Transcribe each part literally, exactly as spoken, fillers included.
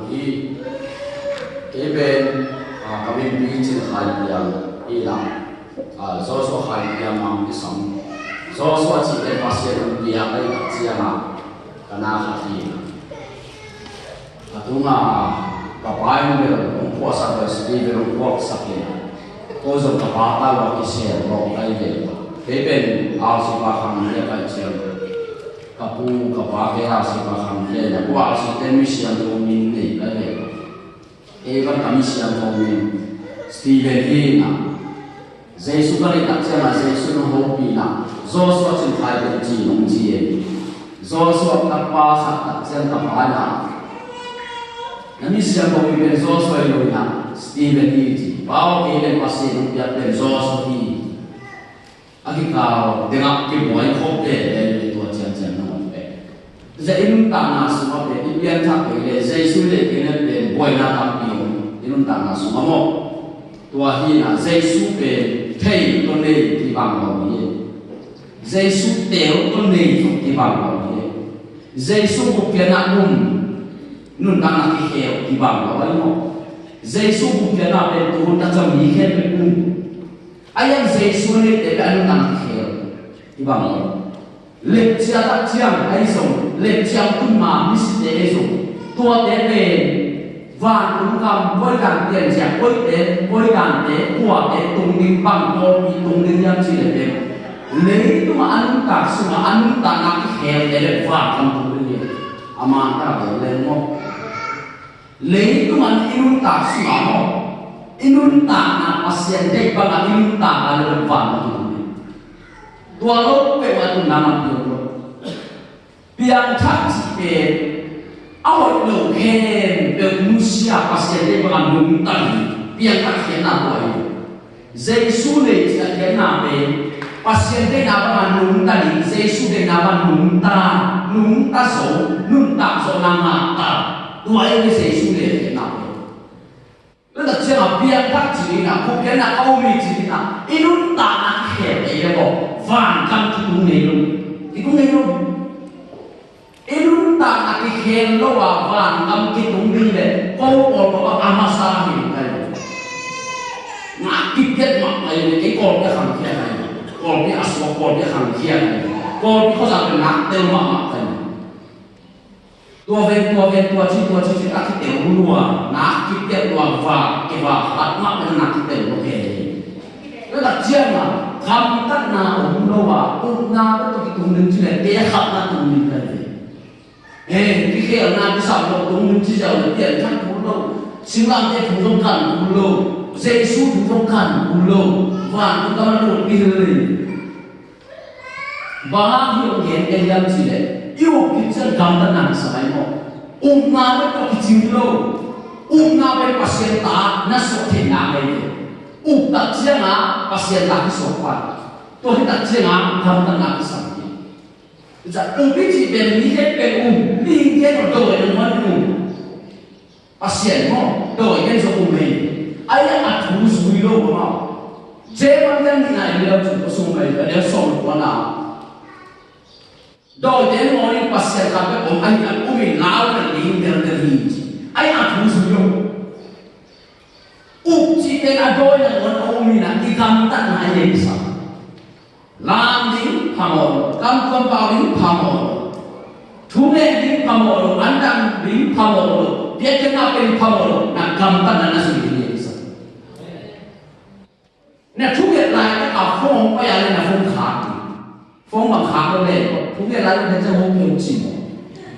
Hi. Kei pen, ah, ka min pi Cin Khai Piang hi la, ah, Joshua Khai Piang Mang kisam. Joshua cih pen Pasian hong piak ahih tak ciangin ka na khat hi. A tungah ka pa in bel hong phuaksak bel, Stephen hong phuaksak hi. Ko zong ka pa tawh a kisel lawh ka hi ve. Kei pen R C pa khang hi a ka hih ciang, ka pu ka pa kei R C pa khang hi a, ka pu R C te misiangtho min nei ka hi ve. Kei pen ka misiangtho min Stephen hi na. Jesu ka neih tak ciangin Jesu in hong hopih na, Joshua Cin Khai Piang ci-in hong ci e. Joshua ka pa sak tak ciang ka pa in, na misiangtho min pen Joshua hi lo, na Stephen hi ci. Pa aw, kei pen Pasian hong piak pen Joshua hi. A kikal dingah kibuai khop veve tua ciangciang na om pen. Zia i nuntakna sungah pen i pianthak kei leh, Jesu le kei le pen buaina tampi om i nuntakna sungah maw. Tua hi na, Jesu pen thei tawh nei kibang lo hi. Jesu teel tawh nei zong kibang lo hi. Jesu gupkhiatna um nuntakna kikhel kibang lo hi maw. Jesu gupkhiatna pen tuhun tak ciang mi khempeuh um. A iang Jesu a neite pen a nuntakna kikhel kibang lo. Lepcia tak ciang ahi zong, lepcia tun ma misite ahi zong, tuate pen vantung gam koidan piancia, koite, koidante, kuate tung ding bang, pawlpi tung ding hiam cih leh pen, leitungah a nuntak sungah a nuntakna kikhelte leh vangam tung ding hi. A man ka pen leng maw. Leitungah i nuntak sungah maw, i nuntakna Pasian deih bangah i nuntakna leh vangam tung ding. Tua lo peuhmah tun nang a piang lo. Piangthak cih pen a hoih lo khempeuh nusia, Pasian deih bangah nungta ding, piangthak khiatna tua hi. Jesu deih cih a khiatna pen Pasian deihna bangah nungta ding, Jesu deihna bangah nungta, nungta zo, nuntak zo, na ngakta. Tua hi Jesu deih a khiatna pen. Tua tak ciangin piangthak ci-in a, gupkhiatna ka um hi ci-in a, i nuntakna kikhel kei leh maw, vangam kitung ngei lo. Kitung ngei lo. I nuntakna kikhel lo a vangam kitung ding leh ko pawl pawl a masa hi ka hi. Ngak kipia mahmah hi leh kei Kawlpi a khangkhia ka hi. Kawlpi a suak, Kawlpi a khangkhia ka hi. Kawlpi khuazang pen ngak tel mahmah ka hi. Tua ven, tua ven, tua ci, tua ci, ci, a kitel lua, na kitel lua va, ke va, hat mah pen na kitel lua ke. Tua tak ciangin, gamtatna om lo a, upna pen tua kitung ding ci leh, te khatna tung ding ka hi. Eh, kikhelna kisam lo tung ding ci ziau leh, pianthak tung lo, singlamteh tung zong kan tung lo, Jesu tung zong kan tung lo, vantung gam a lut pi lo. Bang hang hi hong gen ka hiam cih leh, i up khit ciang gamtatna kisam hi maw. Upna pen tua kicing hi lo. Upna pen Pasian ta na suah theihna ngei hi. Up tak ciangin Pasian ta kisuak pan. Tua hi tak ciangin gamtatna kisam hi. Up i cih pen mi khempeuh um, mihing khempeuh dawi nangawn um. Pasian maw, dawi gen zong um hi. Ahi a thu zui lo maw. Jeman kan nihna i liau cu a sung mai, a liau sawm kuana. Dawite nangawn in Pasian khat bek om ahi a, um in lau na ding belbel hi ci. Ahi a thu zui lo. Up cih pen a dawi nangawn a um in a, i gamtatna a i deihsak. Lam ding phamawh lo, kamtuam pau ding phamawh lo, thunget ding phamawh lo, an dang ding phamawh lo, piakkhiatna pen phamawh lo, na gamtatna na zui ding hi a kisa. Na thunget laitak a phone hong pai a leh na phone khak ding. Phone bang khak lo leh, thunget laitak na ciang hong keu cin.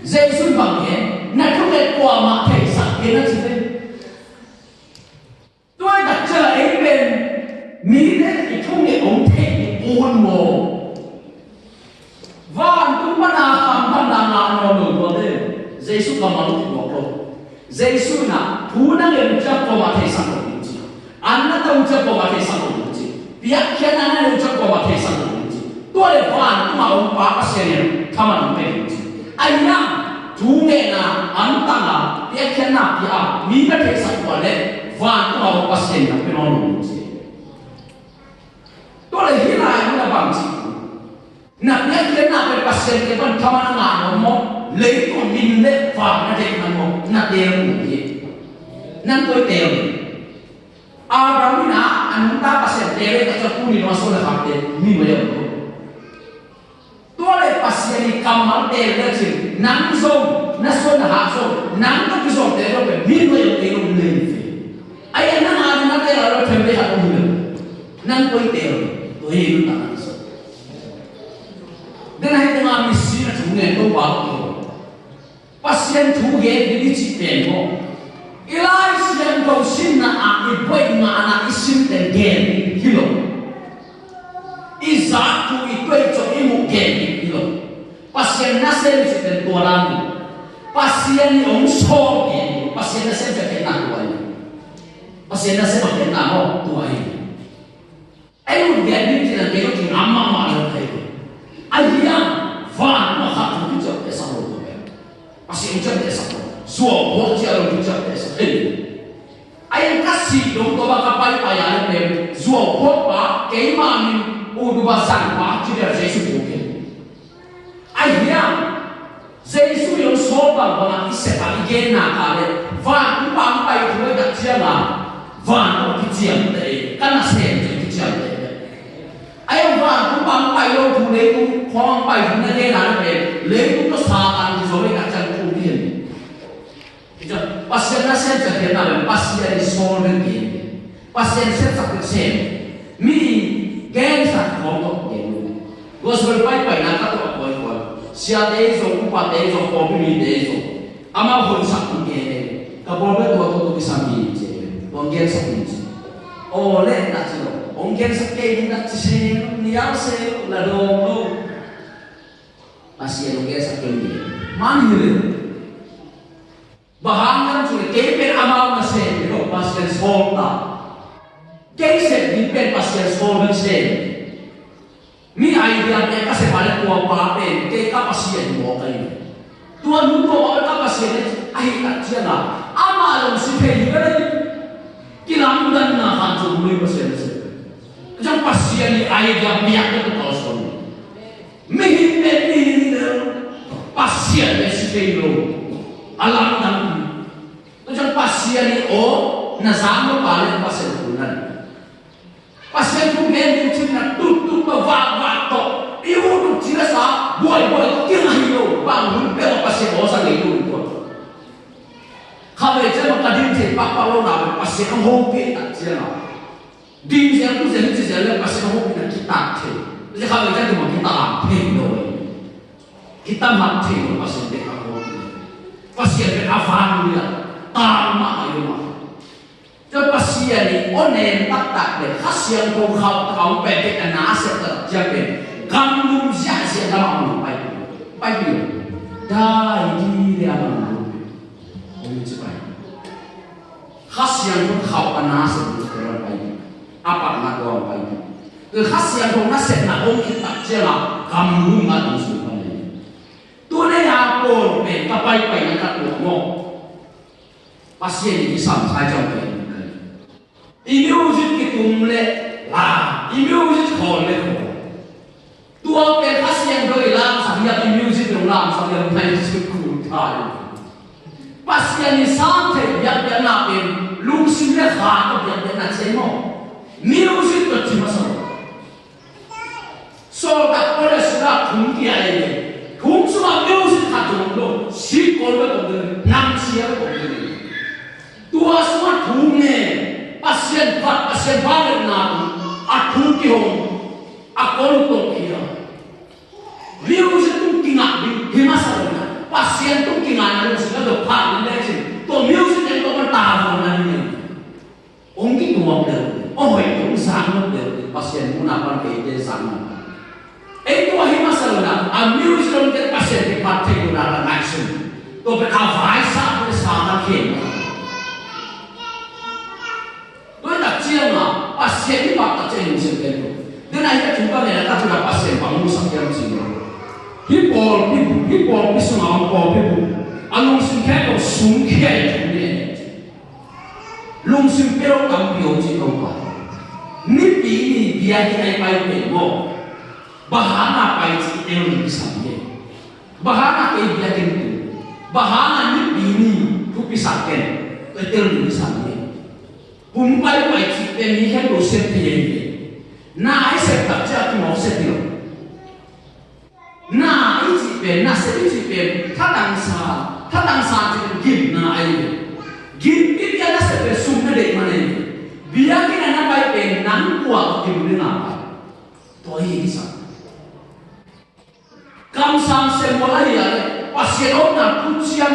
Jesu bang hi, na thunget kuamah theisak kei na ci ve. Tua hi tak ciang ei pen mite i thunget hong theih ding uh hun maw? Vantung pan a khamkhamna ngah nawn lo tuate. Jesu kammal uh kituak lo. Jesu in a thu na ngen uh ciang kuamah theisak lo ding ci. An na tang uh ciang kuamah theisak lo ding ci. Piakkhiatna na ngen uh ciang kuamah theisak lo ding ci. Tua leh vantung a om pa Pasian in thaman hong pia ding ci. Ahi hang thu ngen a, an tang a, piakkhiatna pia a, mi na theisak uh leh vantung a om Pasian in hong pia nawn lo ding ci. Tua leh hih lai mun ah bang ci? Na piakkhiatna pen Pasian kiang pan thaman a ngah nawn maw? Leitung min le van na deih man maw, na teel uh hi. Nang koi teel hi. Abraham in a, a nungta Pasian teel le ka ciang tuni dong a suan a khakte mi mai a um lo. Tua le Pasian i kammal teel le cin, nang zong, na suan na hak zong, nang na kizawmte zong pen mi mai a um lo lei ve. Ai a nang a na teel a lo them le a um hi lo. Nang koi teel hi. Tua hi nungta nang zong. Den a hi tengah misi na thu ngen Topa ko. Pasian thu gen ding i cih pen maw, i Lai Siangtho simna ah i buai ngahna i sim teng gen hi lo. I zak thu i tuai cawh i muh gen hi lo. Pasian nasem i cih pen tua dan hi. Pasian i hong sawl gen hi. Pasian nasem cih a genna tua hi. Pasian nasem a genna maw tua hi. Ei un gen ding cih na kei lo cih ngam mahmah lo thei. A hiang van mah khat thu kiciam te sak lo ko pen. Pasian ciam te sak lo. Zuau khuak cia lo kiciam te sak thei. A hiang ka sih dong ko ba ka paipai a le pen zuau khuak pa keima min u du ba zang pa ci dia Jesu ko pen. A hiang Jesu i hong sawl bangbang a i sep a i genna ka le vantung pa hong pai thu a i tak ciang a van hong kiciam te, ka nasem te kiciam te. A hiang vantung pa hong pai lo thu leitung khua hong pai thu na genna le pen leitung tawh Satan kizo i tak ciang thu hi. Pasian nasem ciang genna le Pasian i sawl bek hi. Pasian sepsak bek sem. Mi gensak khawng tawh gen lo. Gospel paipaina ka tuah kuaikuai. Siate zong, upate zong, pawlpi mite zong. Amau honsak in gen. Ka pawlpi a tua tawh kisam hi ci. Tua gensak in ci. Aw le na ci lo. Hong gensak kei ding na ci se. Nial se lo. Na dawng lo. Pasian hong gensak kei ding. Man hi le. Bang hang hiam cih leh kei pen amau nasem hi lo, Pasian sawl ta. Kei sep ding pen Pasian sawl ding sem. Mi idea te ka sep a le tua pa pen kei ka Pasian hi mawk ahi. Tua nu tua pa pen ka Pasian hi ahi tak ciang a, amah lungsim thei hi ka le. Kilamdanna han cu lui Pasian nasem. Ka ciang Pasian hi idea piak te ka tawlsawn. Mihing pen mihing hi lo, Pasian pen si thei lo. A lamdang hi. Tua ciang Pasian i aw na zang lo pa le Pasian thu na. Pasian thu gen ding cih na tuttut tawh vakvak tawh i ut uh cih na sa buaibuai tawh kingah hi lo. Bang hun peuh a Pasian aw sa ngei lo hi tua. Kha vei ciang ka din thei pakpak lo na Pasian hong hopih tak ciang a. Ding zel tu zel ci zel le Pasian hong hopihna kitat thei. Tua ciang kha vei ciang tu ma kitat thei lo. Kitat mat thei lo Pasian te ka hong hopih. Pasian te a van nia. Tang mah a i lo mah. Tua Pasian i aw nem taktak le Kha Siangtho khauh tak a hong pai te a na sep tak ciang pen. Gamlum ziahziah lam a hong pai. Pai pi lo. Dai di le a gamlum. Hong ci pai. Kha Siangtho khauh a na sep ding ka pai. A patna kong pai. Kha Siangtho na sepna hong khit tak ciang a gamlum a dong sung ka nei. Tu nei a pawl pen ka paipai na ka tuak maw. Pasian i kisam sai ciang pen. I music kitum le la, i music khawl le khawl. Tua pen Kha Siangtho i lamsak hiam, i music zong lamsak hiam, nai sukul thai. Pasian i sang thei biakpiakna pen lungsim le kha tawh biakpiakna ci maw. Music tawh ci masa lo. Sawltak college sungah thum kia ei ve. Thum sungah music khat zong lo. Sikol bek om ding, namsia bek om ding. Tua sungah thu ngen, Pasian phat, Pasian vangliatna a thu kihong, a kol tawh hi a. Music tung kingah ding hi masa lo na, Pasian tung kingahna lungsim na tawh phat ding le cin, tua music en tawh man ta lo na ding. Hong kituak deuh, hong hoih deuh, hong zang deuh, Pasian muhna pan kei te zang. Ei tua hi masa lo na, a music hong te Pasian kiphat thei lo na la ngaihsun. Tua pen a vaisa pen sa ta khen. Tua tak ciang a, Pasian kiphat tak ciang lungsim ken tua. Den a hi ka tung ka nena ka tung a Pasian bang musak hiam cin. Hi pawlpi, hi pawlpi sung a hong pawlpi bu. A lungsim khen tua sung khen tua ni. Lungsim pia lo tampi om ci Topa. Nipi ni biakinn a i pai pen maw. Bang hang a pai ci el ni kisam hi. Bang hang a kei biakinn tu. Bang hang a nipi ni thupi sak ken, Peter ni sam ni. Pum pai pai cih pen mi khempeuh sep thei ahi ve. Na i sep tak ciang a kimawk sep hi lo. Na i cih pen, na sep i cih pen, thatangsa, thatangsa cih pen gimna ahi ve. Gim i bia na sep pen sum na deih man ahi ve. Biakinn a na pai pen nang kua gim ding a pai. Tua hi i sa. Kamsang Samuel ahi a le, Pasian omna thuciam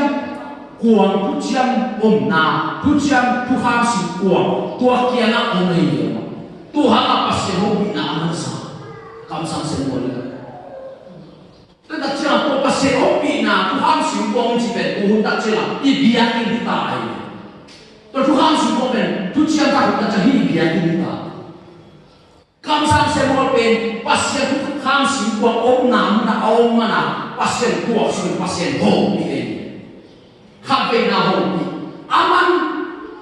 kuang, thuciam omna, thuciam thukham sim kuang, tua kiangah om ahi ve. Tua hangah Pasian hopihna a mansa. Kamsang Samuel ahi a le. Tua tak ciangah tua Pasian hopihna thukham sim kuang cih pen tua hun tak ciangah i biakinn hi ta ahi ve. Tua thukham sim kuang pen thuciam tak hun tak ciangah hi i biakinn hi ta. Kamsang Samuel pen Pasian thukham sim kuang omna munah a om mana Pasian kuak sung Pasian hopih ei. Khat veina hopih. Aman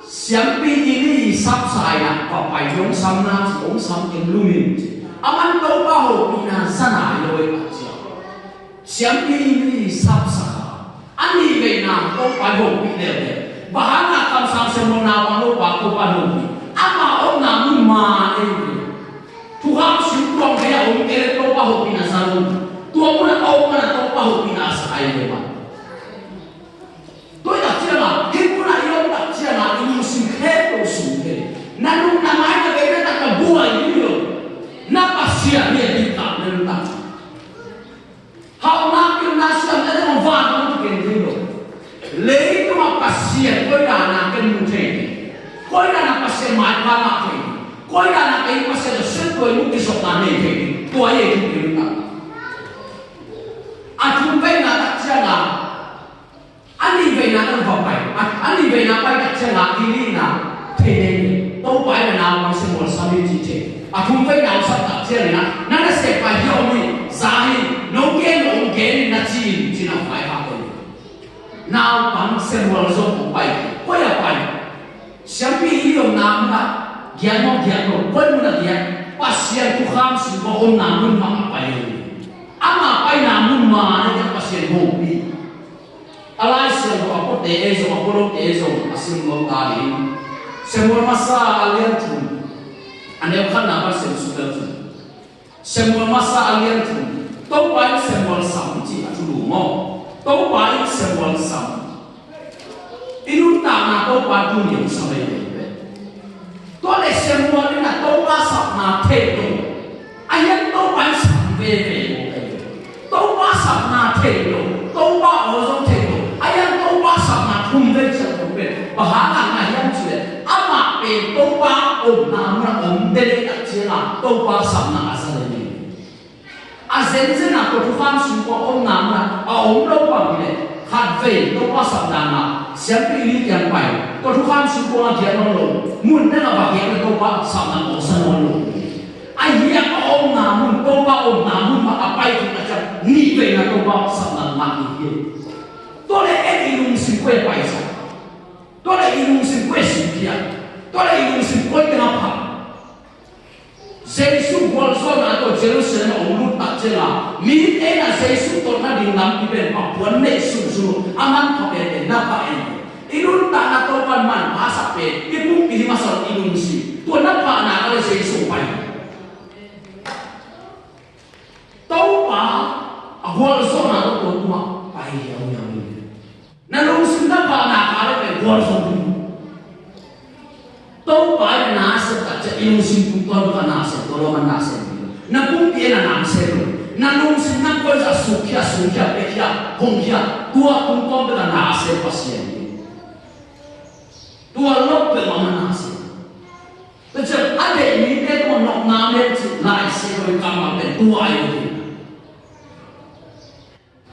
siampi Eli i sapsa inah va pai, hong samna ci, hong sam keng lumin ci. Aman Topa hopihna sana i lo ei a cia. Siampi Eli sapsa kha. A nih veina Topa hopih leuleu. Bang hangah Kamsang Samuel naupang Topa, Topa hopih. Ama omna mun man ei ve. Thukham sim kuang vei a om kei le Topa hopihna sa lo. Tua munah a om mana Topa hopihna sa ei ve mah. Tua i tak ciangah, hih munah i om tak ciangah, i lungsim khempeuh sung ve. Na nung na mai na vei na tak na buai ding lo. Na Pasian hi a ding tak na nung tak. Hauhna pilna siamna te hong van hong kigen thei lo. Leitungah Pasian koi dan a ken mu thei ding, koi dan a Pasian maipha ngah thei ding, koi dan a kei Pasian tawh septuai mu kisopna nei thei ding. Tua hi ei thupil tak. A thum veina tak ciangah a nih veina kan va pai. A, a nih veina pai tak ciangah Eli in ah thei nei. Topa in ah naupang Samuel sam in ci thei. A thum veina sam tak ciangin ah, na nasep pai hi om hi, za hi, nong gen lo hong gen in na ci in, ci-in ah vai ha ko. Naupang Samuel zong hong pai. Koi ah pai? Siampi Eli omna mun ah, giat maw, giat lo, koi mun ah giat? Pasian thukham sim kuang omna mun mah ah pai hi. Ama paina mun mah ah Pasian hopih. A Lai Siangtho a puate ei zong, a pulote ei zong a sim nuam ta ding. Samuel Masa a lian thum, a neu khatna pan sim suk leu cun, Samuel Masa a lian thum, Topa in Samuel sam ci a thulu maw? Topa in Samuel sam. I nuntakna Topa tuni hong sam ei ve. Tua le Samuel in ah Topa sapna thei lo. A hian Topa in sam veve lo. Topa sapna thei lo. Topa aw zong thei lo. A hian Topa sapna thum vei ciang lo pen. Bang hang a ngah hiam cih leh amah pen Topa omna mun a om dede tak ciangin Topa sapna a za dede. A zenzen ah tua thukham sung kuang omna mun ah a om lo bang hi leh, khat vei Topa sapna ngah, siampi Eli kiang pai, tua thukham sung kuang ah giat nawn lo, mun dang ah va giat leh Topa sapna ngah sa nawn lo. A hiang a omna mun, Topa omna mun mah a pai kik a ciang nih veina Topa sapna ngah hi hi. Tua leh en i lungsim koi ah pai sa? Tua leh i lungsim koi ah sukhiat? Tua leh i lungsim koi teng ah pha? Jesu gualzawhna tawh Jerusalem a hong lut tak ciangin, mite in ah Jesu tawh na ding lampi pen a puan neih sunsun uh, a manpha penpen na pha ei. I nuntakna Topa in manpha sak pen i pumpi hi masa lo, i lungsim. Tua na phahna ka le Jesu pai. Topa a gualzawhna tawh tua tungah pai hiauhiau hi. Na lungsim na pahna ka le pen gualzo ding. Topa in na sem tak ciang i lungsim tungtawn bek a na sem, tua lo man na sem ding. Na pumpi in a na sem lo. Na lungsim na koi zah sukkhia, sukkhia, pekhia, hongkhia, tua tungtawn bek a na sem Pasian ding. Tua lo bek a man na sem. Tua ciang a deih mite tungah nopna mel cih Lai Siangtho in kammal pen tua ahi ding.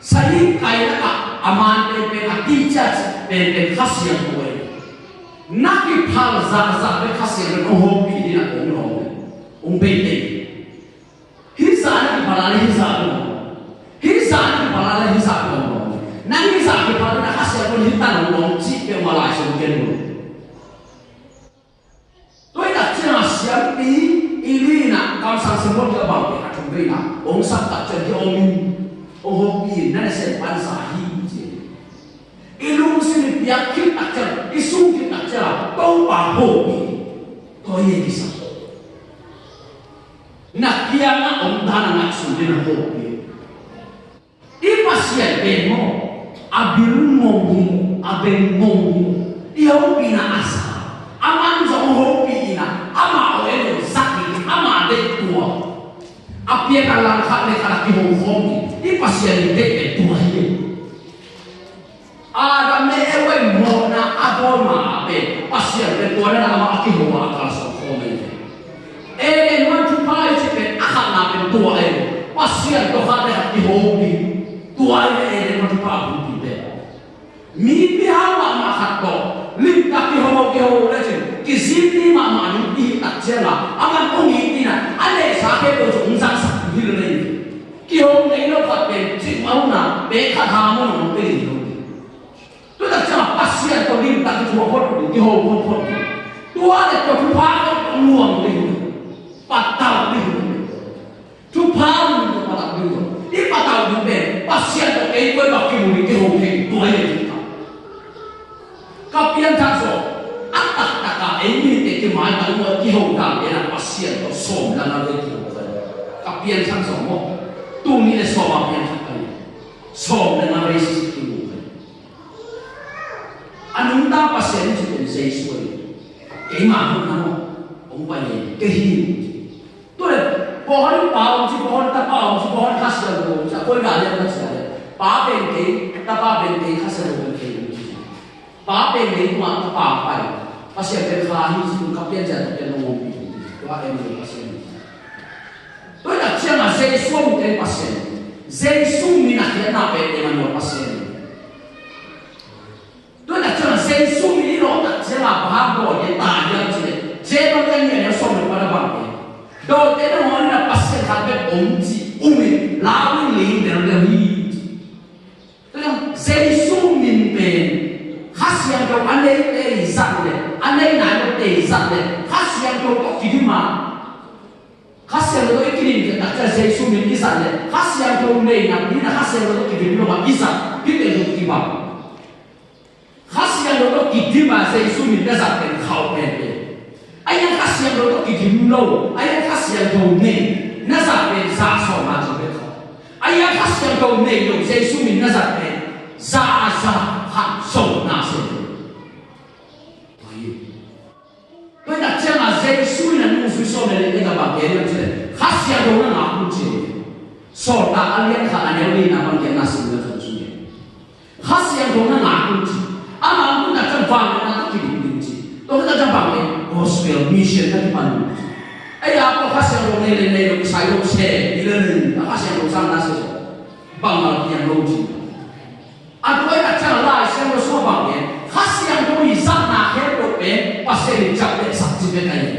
Sahih kailakah a man penpen a teacher penpen Kha Siangtho ei. Na kiphal zahzah bek Kha Siangtho in hong hopih ding a kong lawm, hong bei tei. Hih zah na kiphal a le hih zah bek hong lawm. Hih zah na kiphal a le hih zah bek hong lawm. Nang hih zah kiphal ding a Kha Siangtho in hih tan hong lawm cih peuhmah Lai Siangtho in gen lo. Tua hi tak ciangin siampi Eli in ah kamsang Samuel kiang a bang pen a thum veina hong sam tak ciang hih om in, hong hopih in, na nasem pan za hi ci. Hopih. Tua hi e kisa. Na kiangah om dan a ngaihsun ding na hopih. I Pasian pen maw, a bil ngong hi, a beng ngong hi. I hopihna a sa, a man zong hopih in a, amah aw en lo zak hi, amah deih tua. A pian a langkhat le khat a kiho khawm hi. I Pasian in deih pen tua hi. Adam le Eva in mawhna a bawl ma a pen Pasian pen tua na amah a kiho a kalsuan khawm hi. Eden huan thupha i cih pen a khatna pen tua hi. Pasian tawh khat le khat kiho ding. Tua hi Eden huan thupha a bulpi pen. Mi mihau mahmah khat tawh limtak kiho kiho le cin kizim ni mahmah ding i hih tak ciangin a man hong it in a, a neihsa khempeuh zong hong zangsak ding hi lo le hi. Kiho ngei lo khat pen cih mah hun a pek khat ha mawk nong pe ding hi lo. Tua tak ciangin Pasian tawh limtak kithuah phot ding, kiho phot phot ding. Tua le tua thupha tawh hong nuam ding hi lo. Patau ding hi lo. Thupha ding tawh patau ding tawh. I patau ding pen Pasian tawh kei koi bang kimu ding kiho thei tua hi ding ta. Ka pianthak zawh a taktak a ei mite kimaitai uh a kiho dan pen a Pasian tawh sawm le nga vei kiho thei. Ka pianthak zawh maw? Tuni le sawm a pianthak ka hi. Sawm le nga vei sisi kimu thei. A nungta Pasian in cih pen Jesu ahi. Keimah hong na maw? Hong pai hi. Kei hi. Tua le, pawlkhat in Pa om ci, pawlkhat in Tapa om ci, pawlkhat in Kha Siangtho om ci, a koi dan le om na ci a le. Pa pen kei, Tapa pen kei, Kha Siangtho pen kei om ci. Pa pen leitungah Tapa pai. Pasian pen kha hi ci, tua ka pian ciang tua pian nong ompih hi ci. Tua Emmanuel Pasian hi ci. Tua hi tak ciangin Jesu min pen Pasian. Jesu min a khiatna pen Emmanuel Pasian hi. Tua tak ciangin Jesu min i lawh tak ciangin bang hang dawi hi ta hiam cih leh, James bung khat a neu sawm le kua na bang hi. Dawite nangawn in a Pasian khat bek om cih um in, lau in ling delhdel hi. Tua ciang Jesu min pen Kha Siangtho a neite i zat leh, a nei nai lote i zat leh, Kha Siangtho tawh kidim a, Kha Siangtho tawh i kidim tak ciang Jesu min i zat leh, Kha Siangtho nei nak ding in a Kha Siangtho tawh kidim lo a i zat, hih teng tawh kibang. Kha Siangtho tawh kidim a Jesu min na zat pen khauh pen pen. A hiang Kha Siangtho tawh kidim lo, a hiang Kha Siangtho nei na zat pen za sawm a zong pen khauh. A hiang Kha Siangtho nei lo Jesu min na zat pen za a za khat sawm na sawm pen. Tua hi. Tua hi tak ciangin Jesu in a nungzui sawm le nih in a bang gen hiam cih leh, Kha Siangtho na ngak un ci hi. Sawltak a lian khat a neu lina bang genna sim le zong sung hi. Kha Siangtho na ngak un ci. Amah hong tun tak ciang vangliatna tawh kidim ding ci. Tua hi tak ciang bang gen, gospel mission na kipan ding ci. Ei a pau Kha Siangtho nei le nei lo kisai lo se, i le nei, a Kha Siangtho sang na se. Bang mal piang lo ci. A tua hi tak ciang Lai Siangtho sung a bang gen, Kha Siangtho i zatna khempeuh pen Pasian in ciaptehsak ci pen ahi.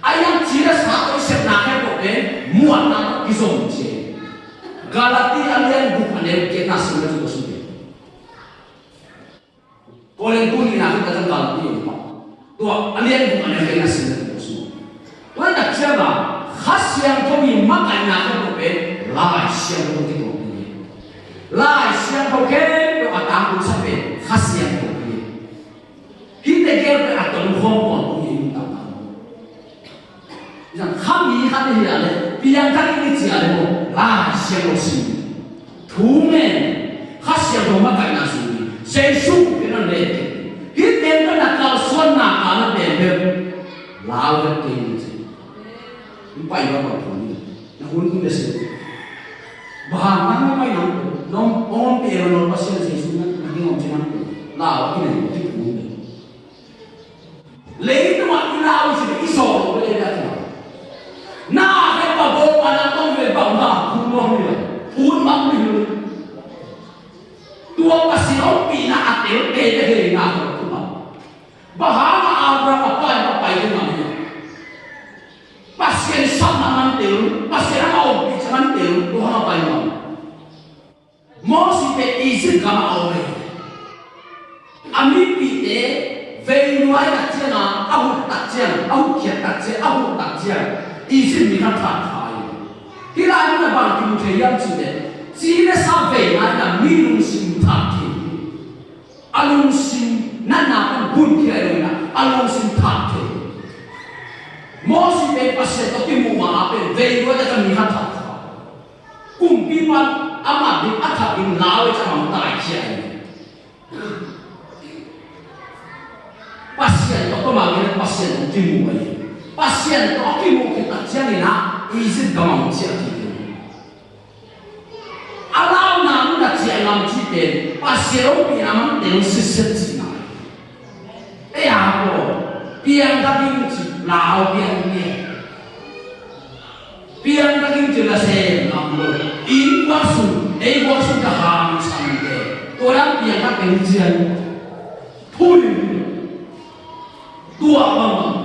A hiang ci le sa tawh i sepna khempeuh pen muanna tawh kizom ci. Galati a lian guk a neu giatna sim le zong sung hi. Korin tu nihna khit tak ciang Galati om pah. Tua a lian guk a neu giatna sim le tua sung. Tua hi tak ciangin Kha Siangtho i makaihna khempeuh pen Lai Siangtho kituak ding hi. Lai Siangtho khempeuh a tangtungsa pen Kha Siangtho hi. Hihte khempeuh a tongkhawm kawm ding hi, nuntakna. Zang khami khat i hi a le, piangthak i ci a le maw, Lai Siangtho sim. Thu ngen, Kha Siangtho makaihna sim. Jesu pen a le. Hih pen pen a kalsuanna ka na pen pen. Lau vet kei ni ci. Pai ba ba thu ni. Na hun kun de se. Ba ha ma ma pai nang. Nong ong pi e nong Pasian Jesu na, na ding ong ci nang. Lau ki ne, ki thu ni. Leitungah i lau si i sawh lo le dah. Na he pa bo pa na tong le ba ma ku mo ni. Pun ma ni. Tua Pasian hong pina a tel te te he na ko tu ma. Ba ha ma Abraham a pai ma pai te ma ni. Pasian sam na man tel, Pasian a hong pi sa man tel, tua ha ma pai ma. Moses pen Egypt gam a om hi. A mipihte vei nuai tak ciang a, a huk tak ciang, a huk khiat tak ciang, a huk tak ciang, Egypt mi khat that kha hi. Hih lai mun a bang kimu thei hiam cih leh, ci le sa vei nai in a mi lungsim that thei hi. A lungsim Natna pan hun khia lo in a, a lungsim thak thei. Moses pen Pasian tawh kimuh ma a pen vei lua tak a mi khat thak kha. Kumpi pan amah ding a thak ding lau i cah hong tai khia in. Pasian tawh tawmah kei Pasian tawh kimuh a hi. Pasian tawh kimuh khit tak ciangin a Egypt gam a hong ciah kik in. A launa mun a ciah ngam cih pen Pasian hong pina man teng sitset cihna. Ei a ko piangthak ding ci lau piang piang. Piangthak ding ci la sem ngam lo. Inn guak sung, ei guak sung ka hang sam te. Tua lam piangthak ding cian. Phui. Tua bang bang.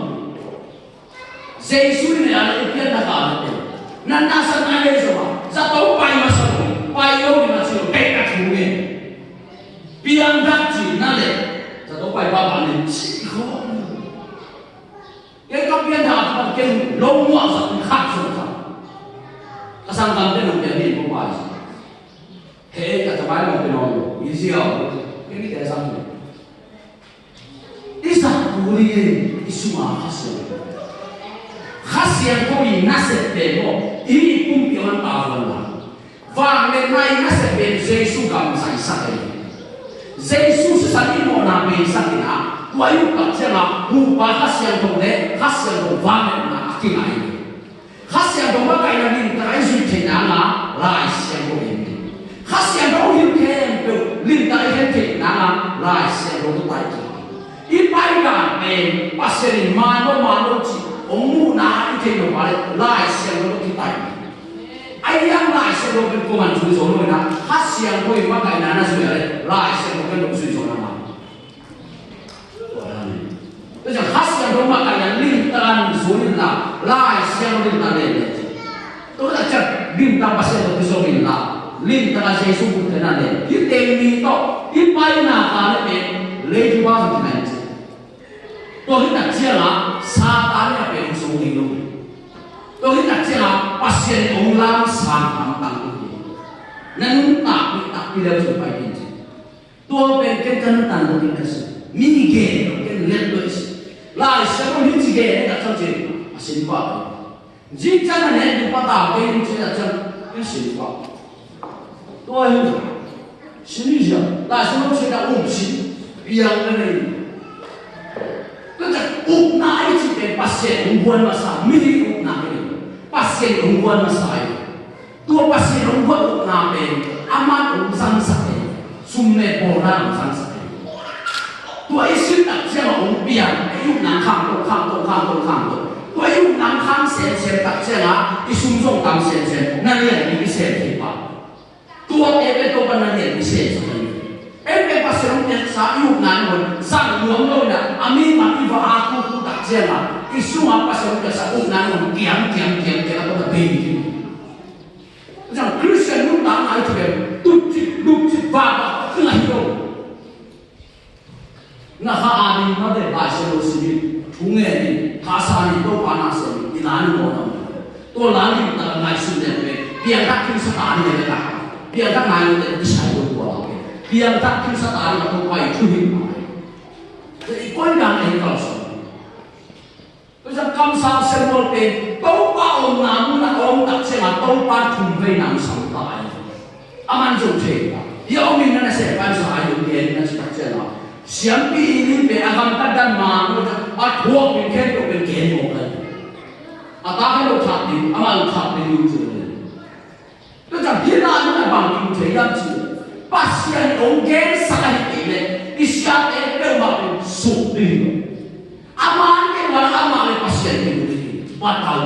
Jesu in a le piangthak a le te. Nan na san a le zo a. Zato pai masa lo. Pai lo ni masa lo. Kei ka thu nge. Piangthak ci na le. Zato pai ba ba ni ci ko. Kei ka piangthak a ken lo muang sa khat zo sa. Ka sang kam te nang piang ni ko pai sa. He ka tabai nang piang lo. Easy a. Kei ni te sang ni. I zak kul hi, i sungah Kha Siangtho. Kha Siangtho i nasep pen maw, i pumpi a man tavuan la. Vangliatna i nasep pen Jesu gam zaisak hi. Jesu sisan i mawhna peisak in a, tua i uppat ciangah, Topa Kha Siangtho le Kha Siangtho vangliatna a kingai hi. Kha Siangtho makaihna limtak a i zuih theih nang a Lai Siangtho en ding. Kha Siangtho hong hilh khempeuh limtak a i khen theih nang a Lai Siangtho tawh taih ding. I paidan pen Pasian in man lo man lo cih hong muhna i theih loh a le Lai Siangtho tawh kitaih ding. Ahi hang Lai Siangtho pen kuaman zui zo lo in a Kha Siangtho i makaihna na zuih a le Lai Siangtho pen hong zui zo na man. Tua dan hi. Tua ciang Kha Siangtho makaihna limtak in zui inla, Lai Siangtho limtak len le. Tua ciang limtak Pasian tawh kizom inla, limtak a Jesu buk tena len. Hih teng mi tawh, hih paina ta le pen, leitung pa zong kina in ci. Tua hih tak ciangah, Satan in a pen hong sung ding lo. Tua hih tak ciangah, Pasian in hong lam sang hamtang ding hi. Na nuntak, takpi le zong pai ding ci. Tua pen ken ka nuntak lo ding ka si. Mi gen lo ken let lo i si. Lai Siangtho hih ci gen ka cang ci. A sin pa. Zing cang a ne du pa ta ken ci a cang. Ken sin pa. Tua hi. Sin hi sia. Lai Siangtho ci ka um sin. Piang na nei. Ka cang upna i ci pen Pasian hong buan masa. Mi upna hi. Pasian hong buan masa hi. Tua Pasian hong buat upna pen, aman hong zangsak hi. Sum le pawl na hong zangsak hi. Tua i sin tak ciangah hong piang, i upna khang to, khang to, khang to, khang to. Tua i upna khang semsem tak ciangah, i sum zong tam semsem, na lian mi i sem thei pa. Tua e pe to pa na lian mi sem sa hi. E pe Pasian hong piaksa, i upna hong zang nuam lo na, a mi ma i va a ku ku tak ciangah, i sungah Pasian hong piaksa, upna hong kiam, kiam, kiam, kiam, a to na bei hi. Zang Christian nuntakna i thugen, tutcip, lupcip, vava, i ngah hi lo. Na kha a ding mate Lai Siangtho sim in, thu ngen in, thasan in, Topa na sem in, i la ni mawh na. Tua la limtak ngaihsun leng pen, piangthak kimsa ta ni leng ta. Piangthak ngai lo te, i sai lo tua la pen. Piangthak kimsa ta ni Topa i thuhilh ma. I koi dan ei kalsuan. Tua ciang kamsang siammual pen Topa omna mun a om tak ciangin Topa thum vei na sam ta hi. A man zong thei ta. Hih a om in na sem pan sa a hi om gen na ci tak ciangin siampi i lim pen a gamtat dan ma a thuak pen khempeuh pen gen mawk a hi. A ta khempeuh thak ding, amah thak ding ci. Tua ciang hih lai mun a bang kimu thei hiam cih leh Pasian in hong gensak ahih kei leh i siate peuhmah pen suk ding hi. Amah an kei ua amah le Pasian kimu ding hi. Patau.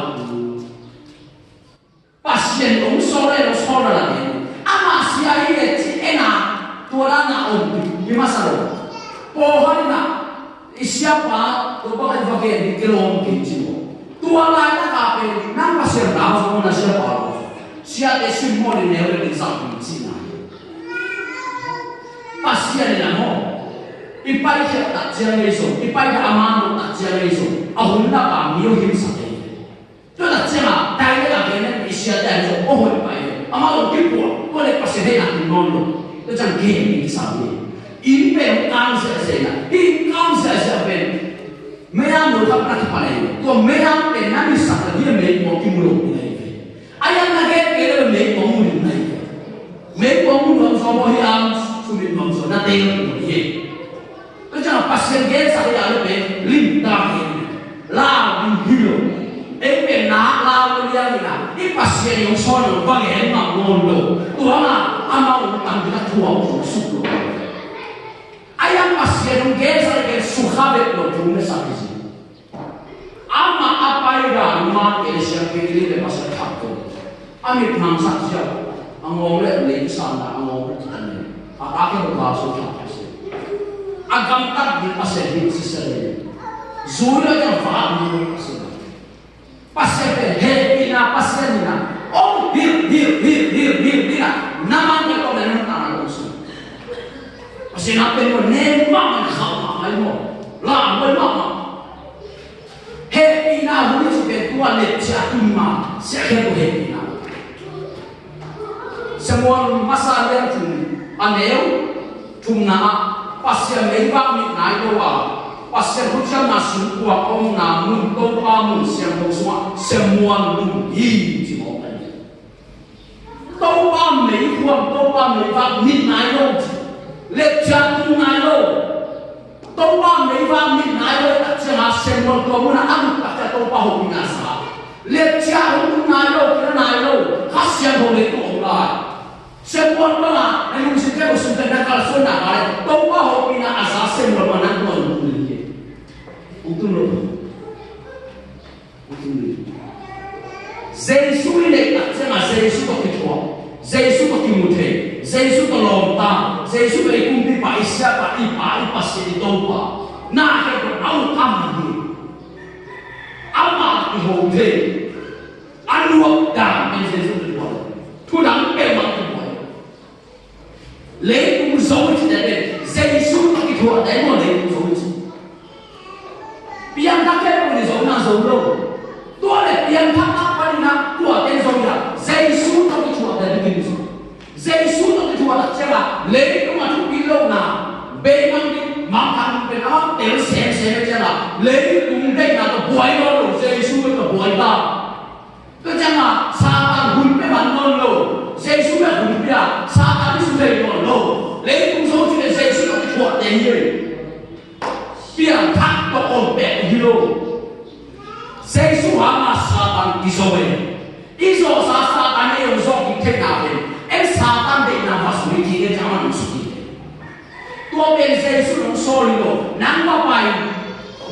Pasian in hong sawl le hong sawl na la ding. Amah sia hi leh ci en a tua dan a om ding hi masa lo. Pawlkhat in a I siapa, tua bang a i va gen ding kilawm kei ci maw. Tua laitak a pen, nang Pasian lau zong na siapa lau zong. Siate simmawh ding neu le ding zang ding cihna. Pasian in a maw. I paikhiat tak ciang ei zong, i paikhiat a man tak ciang ei zong. A hun lak a mi hong himsak ei. Tua tak ciangin, direct a gen in i siate in zong, oh, hoih pai. Amau zong kipuah, tua leh Pasian hehna tung nawn lo. Tua ciang gen in kisam hi. Inn pen hong kang ziahziah in ah, hih inn kang ziahziah pen meiam lo khat na kipan ahi. Tua meiam pen na mitsak leh hih a meikuang kimu lo ding ahi ve. A hiang na gen kei leh meikuang mu ding ahi ve. Meikuang mu nuam zaw maw, hih a sumit nuam zaw na teel ding hi. Tua ciangin Pasian gensa hi a leh pen limtak hi. Lau ding hi lo. Ei pen nak lau lo liang in ah, i Pasian i hong sawl lo, va gen mah ngawn lo. Tua hang a amau hong tang ding a thuak hong suk lo. A hiang Pasian hong gensa leh pen sukha bek lo thu na sa hi zi. Amah a pai dan mah kei siangtho i lei le Pasian thak ko. A mit hmang sak ziau. A ngawng le lei san na a ngawng le kitan le. A ka ke lo ka so thak ko si. A gamtat ding Pasian hi sisel le. Zui lo ciang va hmang lo Pasian. Pasian pen hehpihna Pasian hi na. Ong hil, hil, hil, hil, hil, hil na. Na man ke ko le nang ta na ko si. Pasian a pen ko ne ma ma kha ma ma mo. La mo ma ma. Hehpihna hun i cih pen tua lepcia tun ma, siakhia tua hehpihna. Samuel masa lian thum a neu thumna ah Pasian meivak mit nai lo a, Pasian thuciamna sungkua a omna mun, Topa mun siangtho sungah Samuel lum hi ci mawk a hi. Topa meikhuam, Topa meivak mit nai lo ci. Lepcia tung nai lo. Topa meivak mit nai lo tak ciangin Samuel tua munah a lut tak ciang Topa hopihna sa. Lepcia hong tung nai lo, kina nai lo. Kha Siangtho leitung hong lai. Samuel bangah na lungsim te ko sung te na kalsuanna ka le Topa hopihna a sa Samuel bang nang tua hong tung hi. Hong tung lo. Jesu i neih tak ciangin Jesu tawh kithuah, Jesu tawh kimu thei, Jesu tawh lawmta, Jesu tawh i kumpipa, i siapa, i pa, i Pasian, i Topa. Na heh ko a uk amah hi. Amah i ho thei. A nuak dan in Jesu tawh kithuah. Thu dang peuhmah kithuah. Leitung zo i cih teh pen Jesu tawh kithuah teh maw leitung zo i cih. Piangthak khempeuh in zona zo lo. Tua leh piangthak a panin a tuate zo hi a, Jesu tawh kithuah teh leitung zo. Jesu tawh kithuah tak ciangin leitung a thupi lohna, beimang ding, mangthang ding pen amau tel semsem ciangin leitung deihna tawh buai lo, Jesu tawh buai ta. Tua ciangin Satan hun pia man nawn lo. Jesu pia hun pia. Satan i su thei nawn lo. Leitung zo cih leh Jesu tawh kithuah teh hi. Piangthak tawh om pek hi lo. Jesu hangin Satan kizo hi. I zawhsa Satan i hong zawh kik theihna pen, en Satan deihna va zui kik in ciang a man hong su kik. Tua pen Jesu hong sawl hi lo. Nang va pai,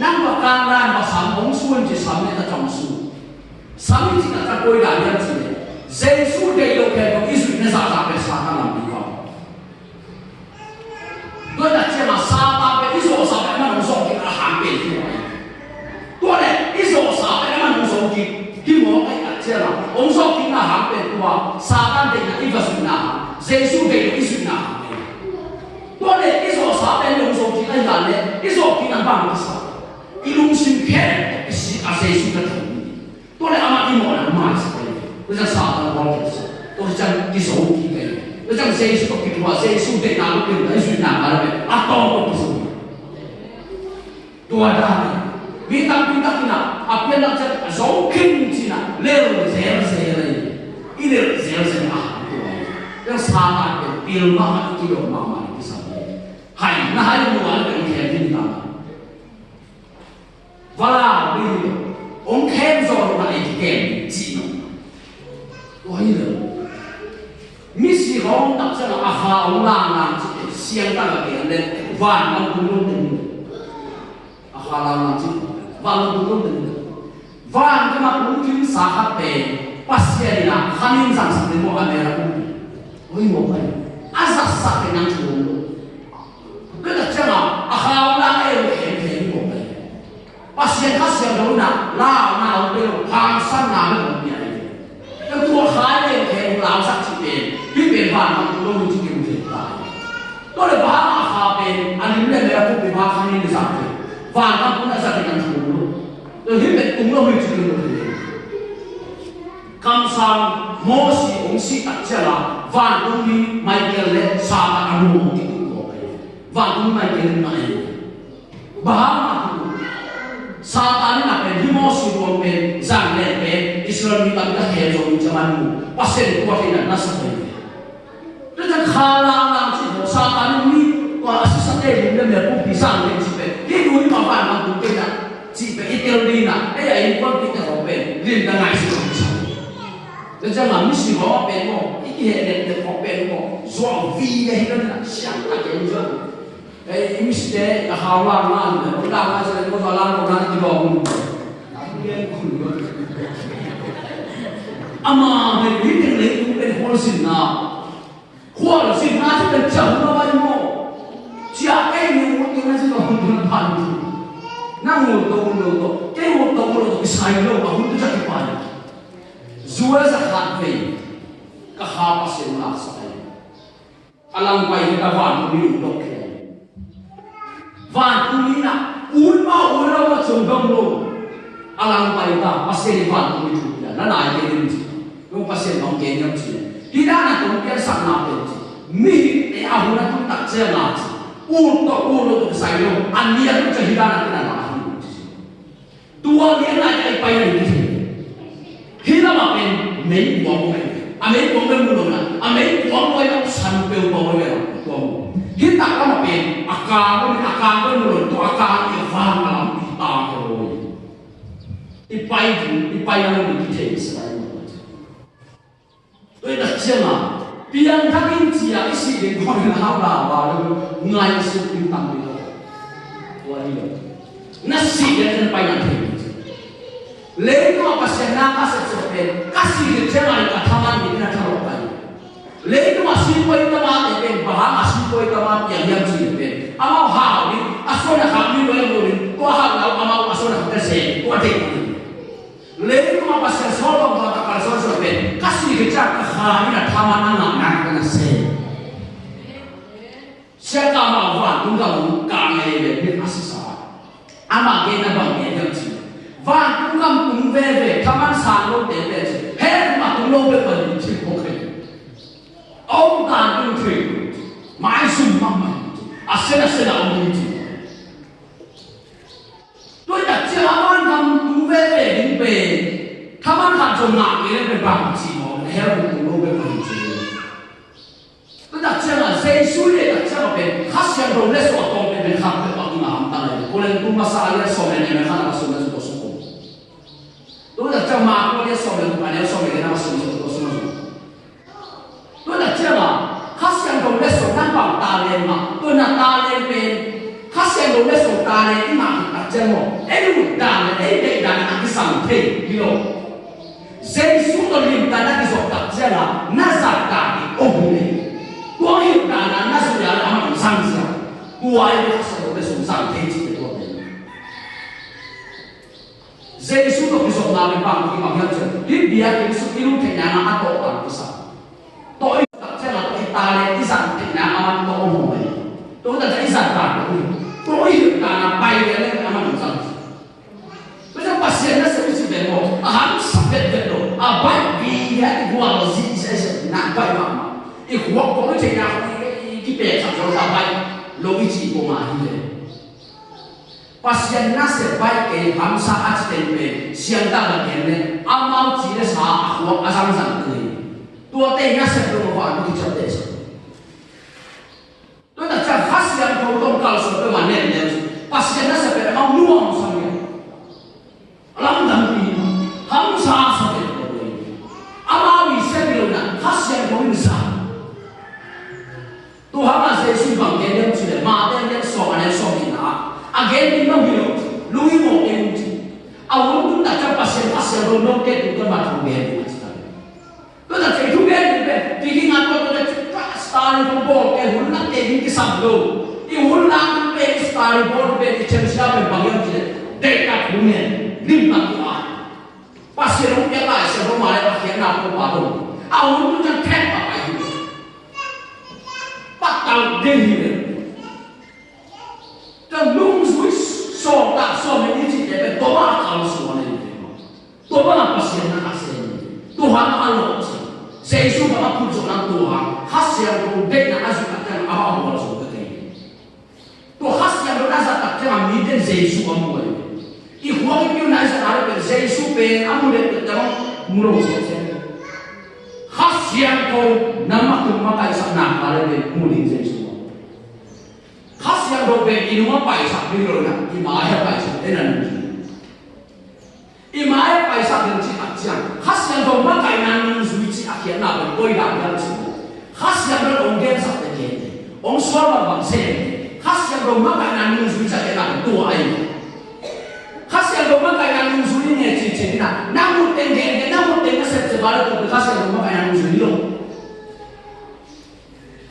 nang va kan dan va sam hong su in ci sam ne ta ciang hong su. Sam i cih taktak koi dan hiam cih leh Jesu deih loh khempeuh i zuihna zahzah pen Satan lampi kau. Tua tak ciangin Satan pen i zawhsa pen amah hong zawh kik a hang pen hi lo. Tua leh i zawhsa pen amah hong zawh kik hi mawk a, tak ciangin hong zawh kikna hang pen tua Satan deihna i va zuihna hang, Jesu deih loh i zuihna hang pen. Tua leh i zawhsa pen hong zawh kik a hi a leh i zawh kikna bang kisa. I lungsim khempeuh i sih a Jesu ka thang hi. Tua leh amah i mawhna maisak hi. Tua ciang Satan bawl kei sa. Tua ciang kizo kik hi. Tua ciang Jesu tawh kithuah, Jesu deihna tawh kituak, i zuihna mah leh a tawng tawh kizo hi. Tua dan hi. Mi tampi takin a pianthak ciang a zo khin cih in lel zelzel hi. I lel zelzel a hang tua hi. Tua Satan pen pil mahmah, i kidawm mahmah, i kisam hi. Hai na hai mual pen khem hi ta. Va lau ding hi lo. Hong khem zawh loh na ei kikem ding cih lo. Tua hi lo. Misi hong tak ciangin a kha hong langlang cih siangtang a gen leh van lam tung lo ding hi lo. A kha langlang cih van lam tung lo ding hi lo. Van gam a tung kim sa khat pen Pasian in a kha nin zangsak ding maw a mel a tung. Oi maw pai. A zatsak ding nang thu lo. Tua tak ciangin a kha hong lang ei lo khem khem hi maw pai. Pasian Kha Siangtho in a launa hong pia lo, hangsanna bek hong pia hi. Tua tua kha i leng khe hong lausak cih pen hih pen van gam tung lo hi ci kim thei ta hi. Tua leh bang a kha pen a lim leh mel a tung pen bang kha nin zang hi. Van gam tung a zat hi kan thu lo. Tua hih pen tung lo hi ci kim thei hi. Kamsang Mosi hong sih tak ciangin vantungmi Michael leh Satan a lu hong kituh mawk hi. Vantung mai kei na e. Bahama tu. Satan in a pen hi mo si buang pen zang le pen Israel mi tam ta khen zo mi caman mu. Pasien tua thei na na sa pen. Tua ta kha lang lang ci ho Satan in mi tua a sisa te lim le mel pu pi zang le ci pen. Hi nu hi ma vantung kei na ci pen i tel di na. Ei a in kuan pi te ho pen lim ta ngai si ho ci. Tua ciang a misi khawng a pen maw, i kiheh deuhdeuh khawng pen maw, zuau vive hi lo na, siang tak in zuau. Ei, i misite a hau lang lang le, hau lang lang se le, maw zuau lang lang na kidawm un. Amah pen hi teng leitung pen khualzinna. Khualzinna ci pen ciah hun a vai maw. Ciah kei ni hun teng na ci lo hun teng na phan. Nang hun to hun lo to, kei hun to hun lo to, kisai lo, a hun to ciah kipan. Zu a za khat vei ka kha Pasian laksak ahi. A langpai hi ta vantung in dok khia. Vantung in a un ma un lo ma cung dong lo. A langpai ta Pasian in vantung in thu pia. Na nai ke lim ci. Lo Pasian bang ke niam ci. Hi dan a tong pian sak na pen ci. Mi hi te a hun a tung tak cia na ci. Un to un lo to sai lo. An ni a tung cia hi dan a tung na na hi ci. Tua lian lai ka i pai ni hi. Hi lamah pen mei puang mei. A mei puang mei mu lo na. A mei puang mei lo san peu puang mei lo. Puang. Hi tak lamah pen a kang mei, a kang mei mu lo. Tua a kang i vang a lam i tang lo. I pai ni, i pai na lo ni ki thei sa lai. Tua i tak ciang a, piangthak in ci a i sih ding khawng in a hau la ba lo, ngaihsut ding tam ding lo. Tua hi lo. Na sih ding na pai na thei ding ci. Leitung a Pasian na ka sep sep pen, ka sih ding ciang a i ka thaman ding na thalawh ka hi. Leitung a sipuai tama te pen, bahang a sipuai tama piang hiam ci pen. Amau hau ding, a suan a khak mi lo lo ding, tua hau lau amau a suan a khak te se, tua te ding. Leitung a Pasian sawlbang tawh a kalsuan suan pen ka sih khit ciang ka kha in a thaman a ngah nang ka na se. Sia ka mah vantung ka mu ka ngei le bit a sisa. Amah gen na bang gen hiam ci. Vantung kam tung veve thaman sang lo te te ci. He ma tung lo pe pa ni ci ko kai. Om dan tung thei. Mai sum ma ma ci. A sen a sen a om ci. Tua i tak ciang a van kam tung veve ding pen thaman khat zong ngah kei leh pen bang ci maw, na hell tung tung lo pen bang ci. Tua i tak ciang a Jesu i tak ciang a pen Kha Siangtho le sawh a tawng pen pen khak pen bang i ngah hamtang a hi. Korintu masa a lian sawm le nih a neu khat a sawm le sawm tua sawm kum. Tua i tak ciang Mark a lian sawm le nih a neu sawm le nih a sawm le tua sawm kum. Tua na ciang a, Kha Siangtho le sawh na bang talent mah, tua na talent pen, Kha Siangtho le sawh talent i mah tak ciang maw, ei ut dan le ei deih dan a kisam thei hi lo. Jesu tawh limtan na kizop tak ciang a, na zat dan hi om hi le. Tua hilh dan a na zui a le amah zang zia. Tua ei Kha Siangtho le sawh zang thei ci tua pen. Jesu tawh kizopna pen bang hi bang hiam cih leh, hih biakinn sung i lungtheihna ah a tawh a kisa. Tawh i tak ciang a tawh i talent i zat theihna ah a tawh om hi. Tawh tak ciang i zat dan tawh i, tawh i hilh dan a pai lian leh a man zang. Tua ciang Pasian nasep i cih pen maw, a hamsa vetvet lo, a baih vive i gual zihziah i sep na baih mahmah. I khuak kong i theihna kong i kipeksak zo a baih lo i cih kong a hi ve. Pasian nasep baih kei hamsa a ci teng pen siangtho a gen leh amau ci le sa a khuak a zangzang kei. Tuate nasep lo a van kiciapteh sa. Tua tak ciang Kha Siangtho tawh kalsuan peuhmah nen leu Pasian nasep pen amau nuam sa hi. A lamdang pi hamsa sa pen amau i sep lo na Kha Siangtho in sa. Tua hangah Jesu bang gen hiam cih leh Mate a lian sawm a neu sawm nihna ah a gen ding lo hi lo, lui mawk kei un ci. A hun tung tak ciang Pasian Kha Siangtho note tung kan mah thu gen ding a ci ta. Tua tak ciang thu gen ding pen Peking ah tua tua le Stalin kong bawl kei hun lak kei ding kisam lo. I hun lak ding pen Stalin bawl ding pen i chem sia pen bang hiam cih leh deihtak thu ngen, limtak thu ngen. Pasian hong piak Lai Siangtho mah leh a khiatna Topa dong. A hun tung ciang thek mah pai hi. Patau ding hi ve. Tua nungzui sawltak sawm le nih cihte pen tua mah a kalsuan hi ve. Tua mah a Pasian na a sem hi. Tua hang a lawh cih. Jesu bang a phut zawh nang tua hang Kha Siangtho deihna a zui tak ciang a mah a hual zo ka thei. Pen a mu deuh deuh tawh mu lo sese. Kha Siangtho na makai, makaihsakna ka le pen mu ding Jesu. Kha Siangtho pen i nung a paisak ding lo na, i mai a paisak ding na nung zui. I mai a paisak ding cih tak ciang Kha Siangtho makaihna nung zui cih a khiatna pen koi dan hiam cih. Kha Siangtho hong gensak te gen, hong sual bangbang sem. Kha Siangtho makaihna nung zui cih a khiatna pen tua ahi. Kha Siangtho makaihna nung zui nge ci ci na, na mut teng gen, na mut teng na sep sep a le tua pen Kha Siangtho makaihna nung zui lo.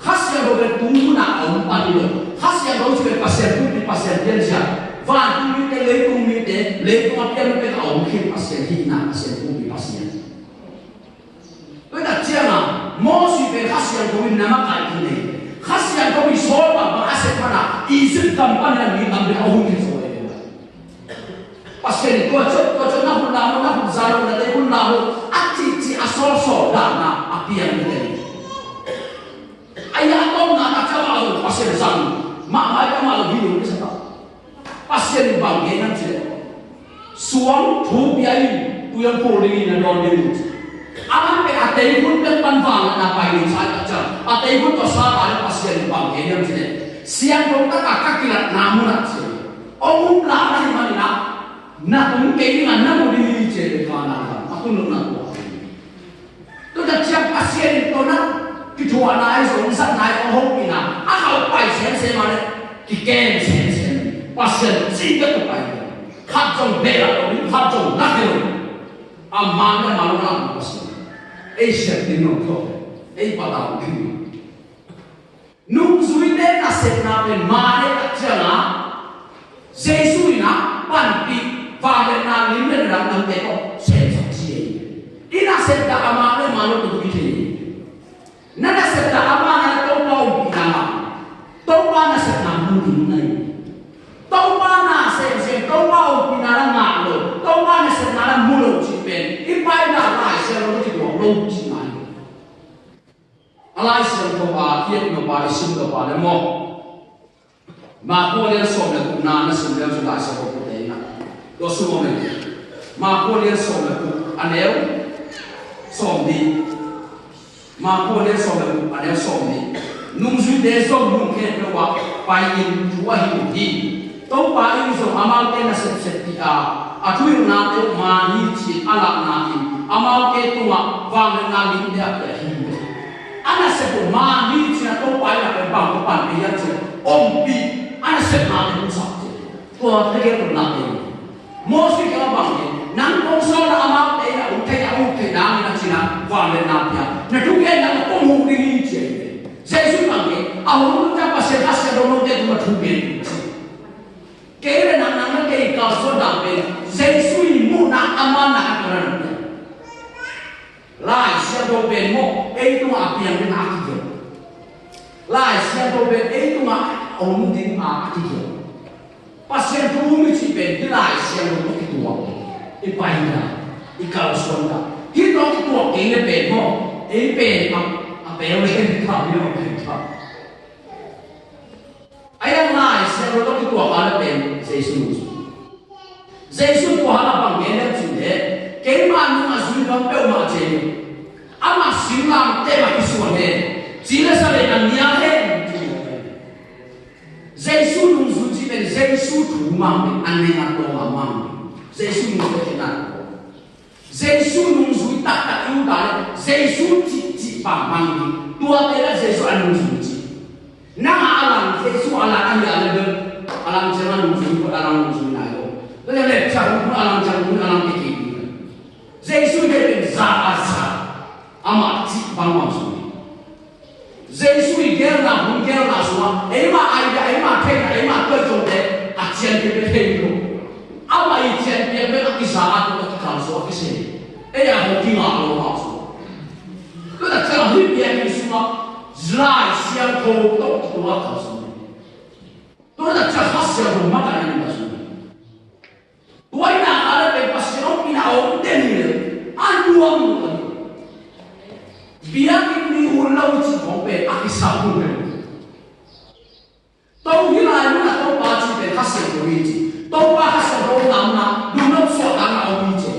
Kha Siangtho pen tu mun a om pan hi lo. Kha Siangtho ci pen Pasian pumpi, Pasian pianzia. Vantung mite, leitung mite, leitung a pian pen a om khin Pasian hihna, Pasian pumpi Pasian. Tua hi tak ciangin Moses pen Kha Siangtho in na makaih khin hi. Kha Siangtho in sawl bangbang a sep pan a Egypt gam pan in a mi tampi a hun khin sawl hi. Pasian in tua ciang, tua ciang na hun la maw, na hun za lo, na te hun la lo, a cihcih a sawlsawl dan a piang hi. Ahi a tawpna tak ciang amah zong Pasian zang mahmah hi, amah zong hi lo hi sa ta. Pasian in bang gen hiam cih leh, suang thu pia in, tui hong phul ding in na dawn ding uh ci. Amah pen a tei hun pen pan vangliatna pai ding sa hi tak ciang, a tei hun tawh sa ta leh Pasian in bang gen hiam cih leh, siangtho tak a ka kilatna mun ah ci. Hong um la na hih manin ah, na tung kei ding a na mu ding hi ci, Kanaan gam a tun lohna tua. Tua tak ciang Pasian in tua na kithuahna ahi zong, zatna ahi zong, hopihna a khauh pai semsem a leh kikem semsem. Pasian cih bek a pai. Khat zong behlap lo ding, khat zong lak hi lo. A man le a man lo lak Pasian. Ei siat ding lo tawh, ei patau ding. Nungzuite nasepna pen mah le tak ciangin Jesu in a panpih vangliatna lim le na dangdangte tawh semsak ci hi. I nasepna a mah le mah lo tung hi thei hi. Na nasepna a mah na Topa ompihna mah, Topa nasepna mu ding na hi. Topa na semsem, Topa ompihna na ngah lo, Topa nasepna na mu lo cih pen i paina Lai Siangtho tawh kituak lo cihna hi. A Lai Siangtho a i et nop a, i sim nop a le maw, Marka lian sawm le gukna na sim leu cin Lai Siangtho pute in a, tua sung om in. Marka lian sawm le guk a neu sawmnih. Marka lian sawm le guk a neu sawmnih. Nungzuite zong mun khempeuh ah pai-in thu a hilh uh hi. Topa in zong amaute nasep sepsep hi a, a thuhilhnate uh man hi ci-in a lahna in amaute tungah vangliatna limte a pia hi. A nasep uh man hi ci-in a Topa in a pen bang tawh panpih hiam cih leh ompih, a nasepnate hong sak ci. Tua tegel tawh lak hi. Moses kiangah bang hi, nang kong sawlna amaute in a hong thei, a hong thei nangin a ci-in a vangliatna pia, na thugenna kong huh ding hi ci hi. Jesu bang hi, a hong lut ciang Pasian Kha Siangtho note tungah thu gen ci. Kei le nang, nang le kei kalsuan dan pen Jesu in muhna a manna a kona na pia. Lai Siangtho pen maw, ei tungah a piang ding a kigelh. Lai Siangtho pen ei tungah a om ding a kigelh. Pasian thu um i cih pen hih Lai Siangtho tawh kituak i paina, i kalsuan ta. Hih tawh kituak kei le pen maw, ei pen a, a peu le pen ta, mi a pen ta. A iang Lai Siangtho tawh kituak a le pen Jesu nungzui. Jesu tua hang a bang gen hiam cih leh, keima nung a zui nuam peuhmah Jesu. Amah singlamteh mah kisuan hen. Ci le sa le na nial hen. Jesu nungzui cih pen Jesu thu mang ding, a neng a tawng a mang ding. Jesu nungzui cih na Jesu nungzui taktak i ut a le Jesu cihcih bangbang ding. Tuate le Jesu a nungzui cih. Nang a lang Jesu a lang a hia le bel, a lang ciang a nungzui ko, a lang nungzui nai lo. Tua le ciang a lang ciang a lang kiki ding. Jesu deih pen za a za, amah cih bangbang zui. Jesu i gelna, hun gelna sungah eima idea, eima theihna, eima tuaizawngte a cianpih bek thei lo. Amah i cianpih bek a kiza a, tua a kikalsuan a kisei. Ei a hong kingah lo mah sungah. Tua tak ciang hih biakinn sungah Lai Siangtho tawh tua a kalsuan. Tua tak ciang Kha Siangtho makaihna in kalsuan. Tua ahih nak leh pen Pasian ompihna a om den hi leh a nuam lo. Biakinn mi hun lo cih khawng pen a kisam hun pen. Tua hi lai mun ah Topa cih pen Kha Siangtho hi ci. Topa Kha Siangtho om na, duhnop suahtakna om hi ci.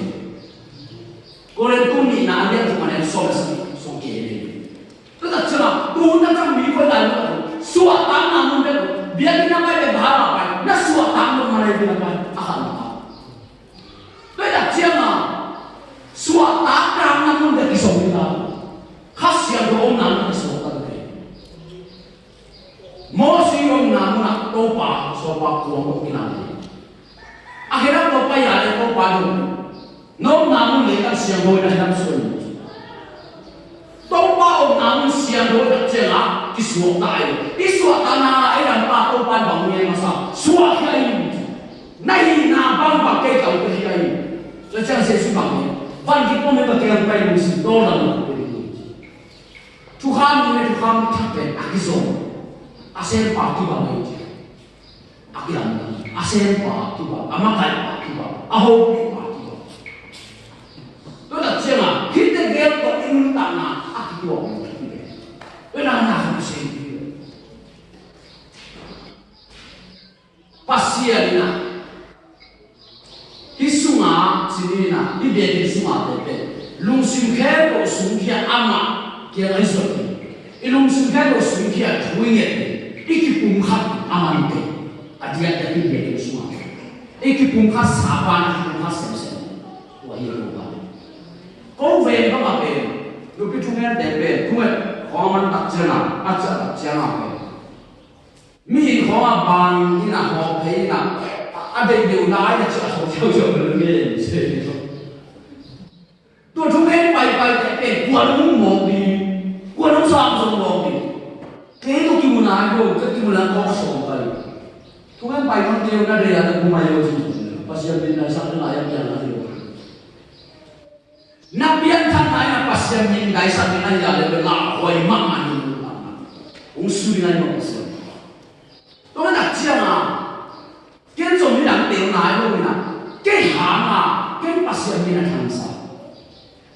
Siangtho in a hilh suak in. Topa omna mun siangtho in a ciangah kisuahtak hi. I suahtakna a i lampa Topa in bang ngen masa, suahkhia in. Na hihna bangbang kei ka ut hi a hi. Tua ciang Jesu bang ngen, van gik pawmin ka kiang pai lungsim tawldam lo. Thukham ding le thukham thak pen a kizom, a sempa kibang hi ci. A kilamdang, a sempa kibang, a makaihpa kibang, a hopihpa kibang. Tua tak ciangah hihte gel tawh i nuntakna a kituak hi. Tua na na khat i sei hi. Pasian in ah hih sungah, ci ni in ah, hih biakinn sungah te pen lungsim khempeuh sungkhia amah kiangah i zuat hi. I lungsim khempeuh sungkhia thu i nget hi. I kipumkhat amah in te a diakdiak hih biakinn sungah i kipumkhat sa pan a kipumkhat semsem. Tua hi a tua pan ko veng bangah pen nupi thungente pen thunget khawng a man tak ciangah, a ciah tak ciangah pen mihing khawng a ban in a hawh phei in a, a deih deuh lai in a ciah hawh ziauziau bel ngen se. Tua thungen paipai te pen kuan hong mawk ding, kuan hong sang zong mawk ding. Kei tua kimu nai lo, ka kimu nai kawk sawm pai. Thungen pai hong deuh na deih a na kum a yo zong. Pasian min nai sak na lai a piang a deuh. Na pianthakna in a Pasian min daisak ding a hi a leh bel lauhuai mahmah ni. Hong sui ding a hi mah Pasian. Tua na ciangah ken zong midangte nai lo in a, kei hangah ken Pasian min a thangsa.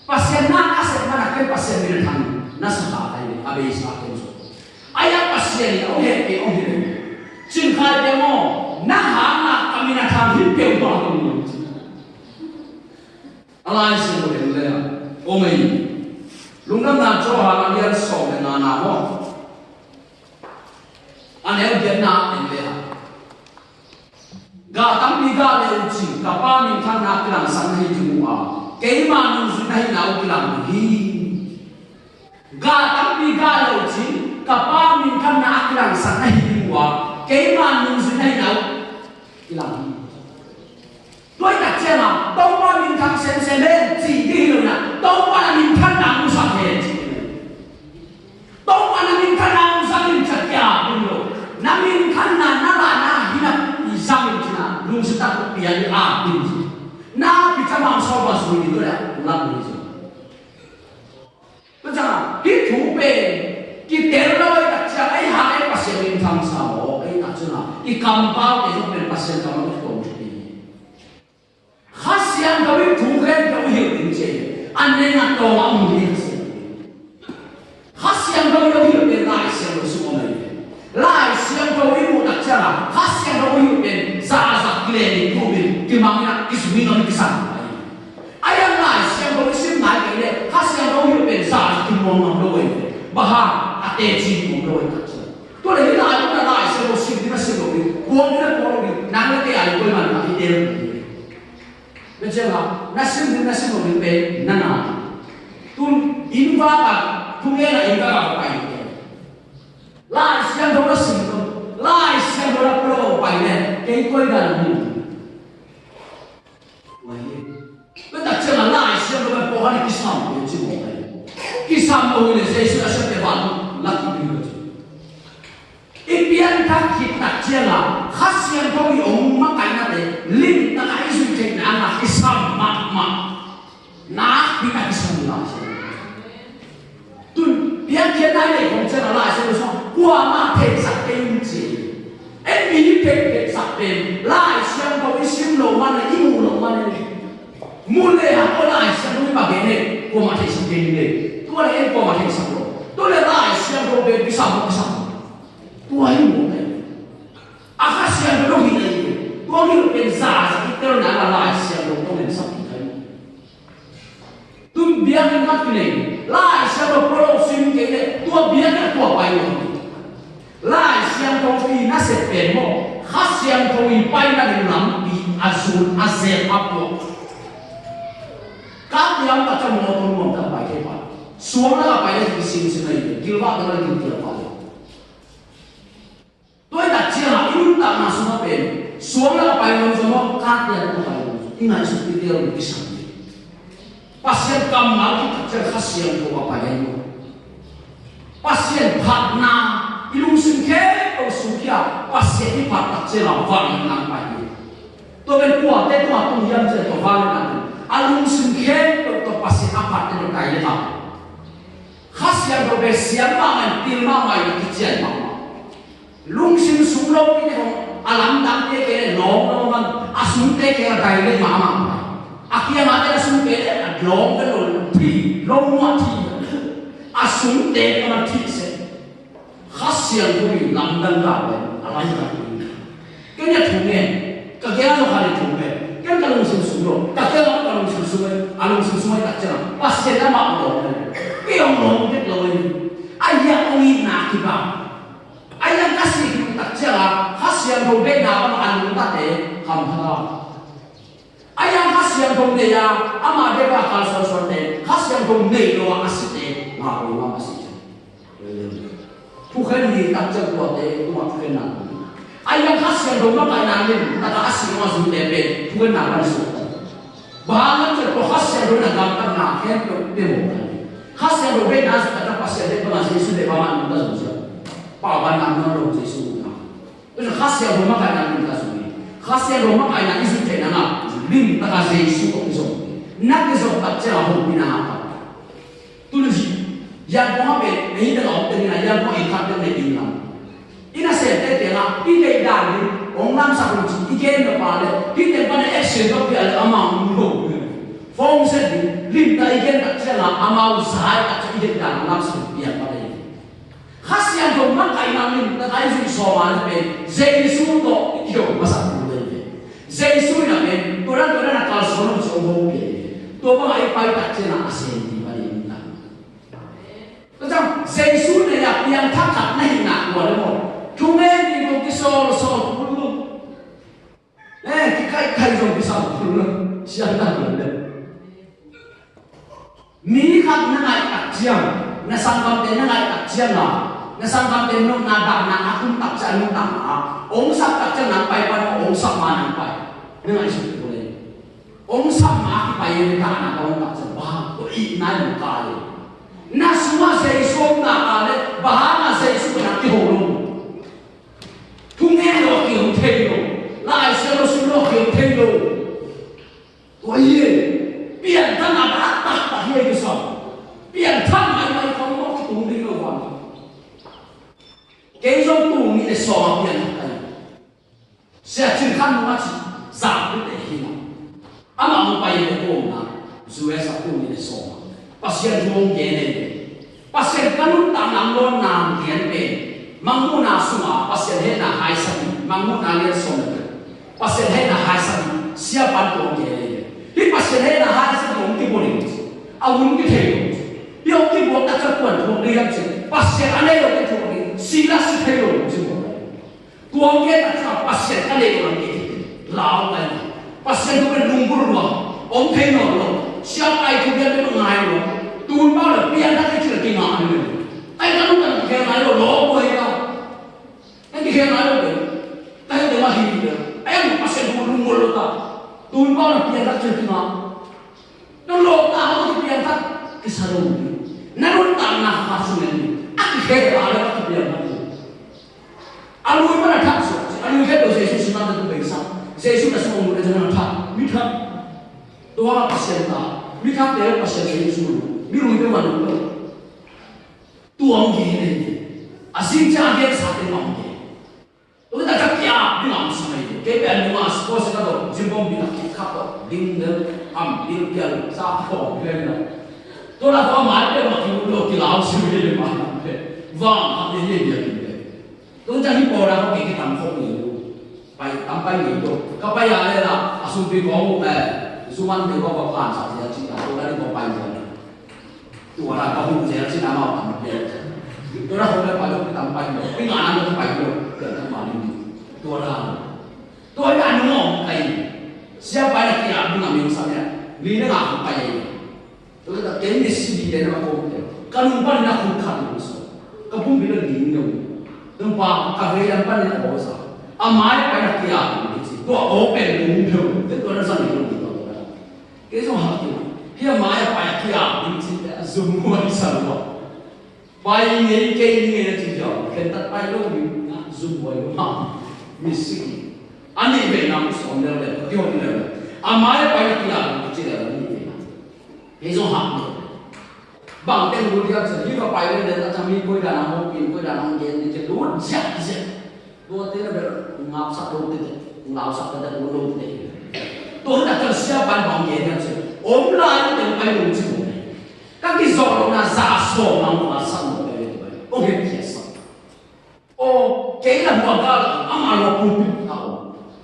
Pasian na a sep man a ken Pasian min a thang na sa kha a hi a beisa ken zong. A hi a Pasian in a hong hehpih hong hilh. Cingkhai peuh maw, na hangah ka min a thang hi peuhmah hong hilh. A Lai Siangtho en le ah om ei. Lungdamna Johan a lian sawm le ngana maw, a neu giatna en le ah, gah tampi gah le uh cin ka Pa minthang na kilangsak na hi ding uh a, keima nungzui na hihna uh kilang uh hi. Gah tampi gah le uh cin ka Pa minthang na kilangsak na hi ding uh a, keima nungzui na hihna uh kilang hi. Tua hi tak ciangah Topa minthang semsem hen cih ding hi lo in a, Topa na minthanna musak hen cih ding hi lo. Topa na minthanna musak in ciah kia ding hi lo. Na minthanna na lahna hi na i zang in cih na lungsim tak pia i ak ding hi. Na pi camang sawlpa zui ding tua le a lam ding hi. Tua ciangah hih thu pen kitel lo ei tak ciang ei hang ei Pasian minthang sa maw ei tak ciangah i kampaute zong pen Pasian kamah i tuam thupi hi. Kha Siangtho in thu khempeuh hilh ding ci hi. A neng a tawng a om ding hi. Kha Siangtho in hilh pen Lai Siangtho sung om ei. Lai Siangtho i muh tak ciangah Kha Siangtho i hilh pen zahzah kileh ding thu in kimang in a kizui ngam kisam. Ahi hang Lai Siangtho i sim nai kei leh Kha Siangtho i hilh pen zahzah kimuang ngam lo ei. Bang hang a teci nuam lo ei tak ciang. Tua leh hih lai mun a Lai Siangtho sim ding na sim lo ding, kuang ding na kuang lo ding, nang le kei a ding koi man a hi del ding. Na ciangah na sim ding na sim lo ding pen na na. Tun inn vak a, thungen a inn vak a pai ding. Lai Siangtho na sim lo, Lai Siangtho na pulou pai leh kei koi dan a mu. Tua hi. Tua tak ciangah Lai Siangtho pen pawlkhat in kisam lo ci mawk hi. Kisam lo hi leh Jesu a siate van la kipia lo ci. I pianthak khit tak ciangah Kha Siangtho i ong makaihna te limtak a i zuih theihna ah kisam mahmah. Nakpi tak kisam Lai Siangtho. Tun piankhiatna i neih khawng ciangah Lai Siangtho sungah kuamah theihsak kei un ci. Ei mi theih theihsak pen Lai Siangtho i sim loh man le i muh loh man le. Muh le hang aw Lai Siangtho i bang gen le kuamah theihsak kei un le. Tua le ei kuamah theihsak lo. Tua le Lai Siangtho pen kisam lo kisam lo. Tua hi muh le. A Kha Siangtho lo hi le hi. Tua hi lo pen za za i telna a Lai Siangtho tawh len sak hi thei. Tun biakinn khat kinei, Lai Siangtho pulou sim kei leh tua biakinn ah tua pai lo. Lai Siangtho i nasep pen maw, Kha Siangtho i paina ding lampi a zun a zel a puak. Ka tiam ka cam lo tun nuam tak pai thei pah. Suang lak a pai leh kisim sim leh kilvah tak leh kiltial pah leh. Tua hi tak ciangah i nuntakna sungah pen suang lak a pai nuam zaw maw, khat lak a pai nuam zaw, i ngaihsut i tel i kisam. Pasian kammal khit takciang Kha Siangtho a pai ahi maw. Pasian phatna i lungsim khempeuh sungkhia Pasian i phat takciang a vangliatna pai hi. Tua pen kuate tungah tung hiam cih leh tua vangliatna pen a lungsim khempeuh tawh Pasian a phat teng tawh kai leh ta. Kha Siangtho pen siam mahmah in, pil mahmah in, a kician mahmah. Lungsim sung lopi te hong a lamdangte kei leh lawm lo man, a sungte kei a dai leh mahmah. A kiangah te a sungte leh a lawm ve lo, thi lo muah thi. A sungte kei a man thi seh. Kha Siangtho in lamdang ka pen a lamdang. Ken a thu ngen, ka kiang a khan a thu ngen, ken ka lungsim sung lo, ka kiang a ka lungsim sung lo, a lungsim sung lo takciang Pasian amah lawm ve. Kei hong lawm tek lo hi. A hiah hong itna kibang. A hiang ka sih takciang a Kha Siangtho deihna bang a nungtate hampha ta. A hiang Kha Siangtho nei a ama deih a kalsuansuante, Kha Siangtho nei lo a a site ngah lo ngam a si. Thukhen ni takciang tuate tungah thukhen na. A hiang Kha Siangtho makaihna lim taka a si ngah zute pen thukhen na kan suak. Bang hang hiam cih leh tua Kha Siangtho in a gamtatna khempeuh pia mawk hi. Kha Siangtho deihna zong a tak Pasian deih bangin Jesu deih bangin a nungta zong sia. Paubanna nungta zong Jesu nungta. Tua Kha Siangtho makaihna limtak zong hi. Kha Siangtho makaihna i zui theihna ngah limtak a Jesu tawh kizom. Na kizom takciang a hopihna ngah tak. Tuni hi Yangon ah pen, na hi teng a om teng in a Yangon ah inn khat teng nei ding lam. I nasemte kiangah i deih dan ding hong lamsak un ci i gen nop leh, hih teng pan a action tawh piak leh amau mu lo. Phone set ding, limtak i gen takciang a amau zai takciang i deih dan hong lamsak un piak pan a hi. Kha Siangtho makaihna limtak a i zuih sawm a leh pen Jesu tawh i kihong masak ding hi. Jesu in a pen tua dan tua dan a kalsuan un ci hong hopih hi. Tua bang a i pai takciang a a sem ding pan a hi. Tua ciang Jesu nei a piangthak khat na hihna tua leh maw, thungen ding kong kisawlsawl kul lo. Eh, kikhaihkhaih zong kisam kul lo. Siangtho lo leh. Mi khat na ngaih takciang, na sanggamte na ngaih takciang a, na sanggamte nopna dahna a tung takciang a nopna a hong sap takciang nang pai pan, hong sap ma nang pai. Na ngaihsut kul lo. Hong sap ma kipai in dahna ka hong takciang bang, tua itna in hong kai hi. Na sungah Jesu om nak leh, bang hangah Jesu in a kiho lo. Thungen lo a kihong thei lo. Lai Siangtho sim lo a kihong thei lo. Tua hi, piangthakna a taktak hi ei kisam. Piangthak maimai khong maw kitung ding lo bang. Kei zong tung nih leh sawm a piangthak ka hi. Sia Cin Khan Nung a ci, zak pite hi na. Amah hong pai leh kawmna, U S a tung nih leh sawm a. Pasian thu hong gen ei ve. Pasian ka nuntakna hong lawnna hong gen pen. Mangmuhna sungah Pasian hehna haisak in, Mangmuhna lian sawm le khat. Pasian hehna haisak in, siapa'n thu hong gen ei ve. Hih Pasian hehna haisak in hong kibuak ding ci. A hun kithei lo ci. Hih hong kibuak takciang kua'n thuak ding hiam ci. Pasian a nei lo te thuak ding. Sila si thei lo ci buak. Tua hong gen takciang Pasian ka nei lo lam kei thei. Lau lai. Pasian thu pen lunggulh lua. Om thei nawn lo. Siapa i thu gen pen ngai lo. Tun pau leh piangthak kei ci leh kingah ni. Ai ka lungtang kei ngai lo lo ko hi ka. Ai kei ngai lo pen. Ai te ma hi ni. Ai Pasian thu lunggulh lo ta. Tun pau leh piangthak ci leh kingah. Na lawpna hong kipiangthak kisa lo ding. Na nuntakna kha sung en ding. A kikhel a le a kipiangthak ding. A lui man a thak suak. A lui khempeuh Jesu siman te tu beisa. Jesu na sung ong na jana thak. Mi thak. Tua Pasian ta. Mi thak te Pasian Jesu. Mi lui te man lo. Tua ong ki ne. A sing cha gen sa te ong ki. Tua ka kia ding a om sa mai. Kei pen nunga sports ka dong, gym bawm bi na kik khap dong, ding deuh, am ding pial, sa khawm pial na. Tua la tua mai pen ma ki lo ki lau si mai ding ma na pen. Vang a ding ye ye ding pen. Tua ka hi pawl a ka kei ki tam khawm ni lo. Pai tam pai ni lo. Ka pai a le la, a sum pi kong eh, zuman deuh ka pa pan sa sia ci ta, tua la ding ka pai sia. Tua dan ka hong zel cin amau tam pian. Tua dan hong le pai lo, tam pai lo. Pi ngah na lo pai lo. Tua dan ma ni. Tua dan. Tua dan no kai. Sia pai na kia bu na ming sa ya. Ni na ngah pai ya. Tua dan ken ni si di den ma ko. Ka nung pan na khut khat ni so. Ka pum bi na ding no. Tua pa ka ve dan pan na ko sa. A mai pai na kia ni si. Tua open nung pyo. Tua dan sa ni lo. Tua dan. Kei zong hak ti. Hia mai a pai Zumhuai sa lua. Pai ngei kei ni ngei na ci ziau. Khentat pai lo ni na zumhuai lua. Misik. A nih veina sawm leuleu, kihawm leuleu. A mai a pai na kilam ci leuleu a nih veina. Hei zong hak lo. Bang teng lut diak ci, hih va pai leuleu a tami koi dan a hong pin, koi dan a hong gen ni ci lut ziak ziak. Tua te na bel kung ngapsak lo tete, kung lausak tete, kung lo tete. Tua na kan sia pan bang gen na ci. Om lai tete kung pai lo ci lo. Ka kizawh lo na za sawm na kung a sak lo tete. Kung he kia sak. O, kei la hua ka la, ama lo pulpit ta o.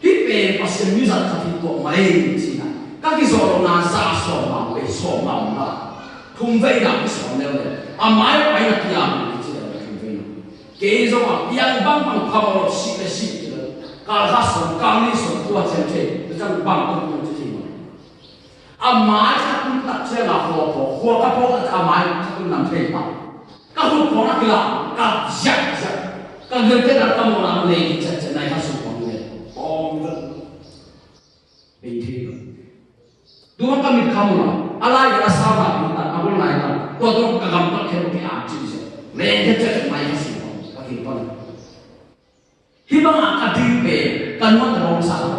Hih pen Pasian mi zat khat hi tuak mai ci na. Ka kizawh lo na za sawm na, pei sawm na la. Thum vei na kisawm leuleu. A mai pai na kiam ci na thum vei na. Kei zong a piang bangbang phamawh lo sih le sih ci lo. Kal khat sawm, kal nih sawm, tua ciang thei, tua ciang bang tua ciang thei mah. A mai ka tun tak ciang a khua phawk, khua ka phawk tak a mai ka tun lam thei pah. Ka khut phawk na kila, ka ziak ziak. Ka gil te na ka mawh na lei ciat ciat nai ka sung phawk nge. Om vel. Bei thei lo. Tua ka mit kha mu lo. A lai ka sa ba mu ta, a bul lai ta. Tua tua ka gam ka khe lo ke a ci se. Lei ke ce mai ka si ko. Ka ki pan. Hi bang a ka ding pe, ka nuat ka dong sa lo.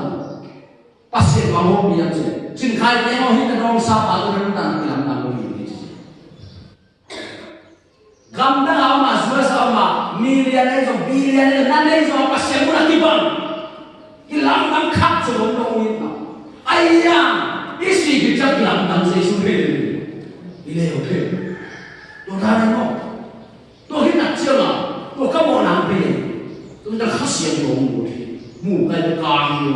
Pasian wa ho pi yang ce. Cin khai te ho hi ka dong sa ba lo ren ta na ki lam na lo hi ni ci. Gamdang a om a, U S A a om a, million nei zong, billion nei zong, na nei zong a Pasian mun a kibang. Kilamdang khat zong om lo in a. Ai ya, i si ki ciang kilamdang Jesu thei. I le o thei. Tua ta nei mo. Tua hi nak ciang a, tua ka mawhna pe. Tua ta Kha Siangtho mu thei. Mu kai ka hi.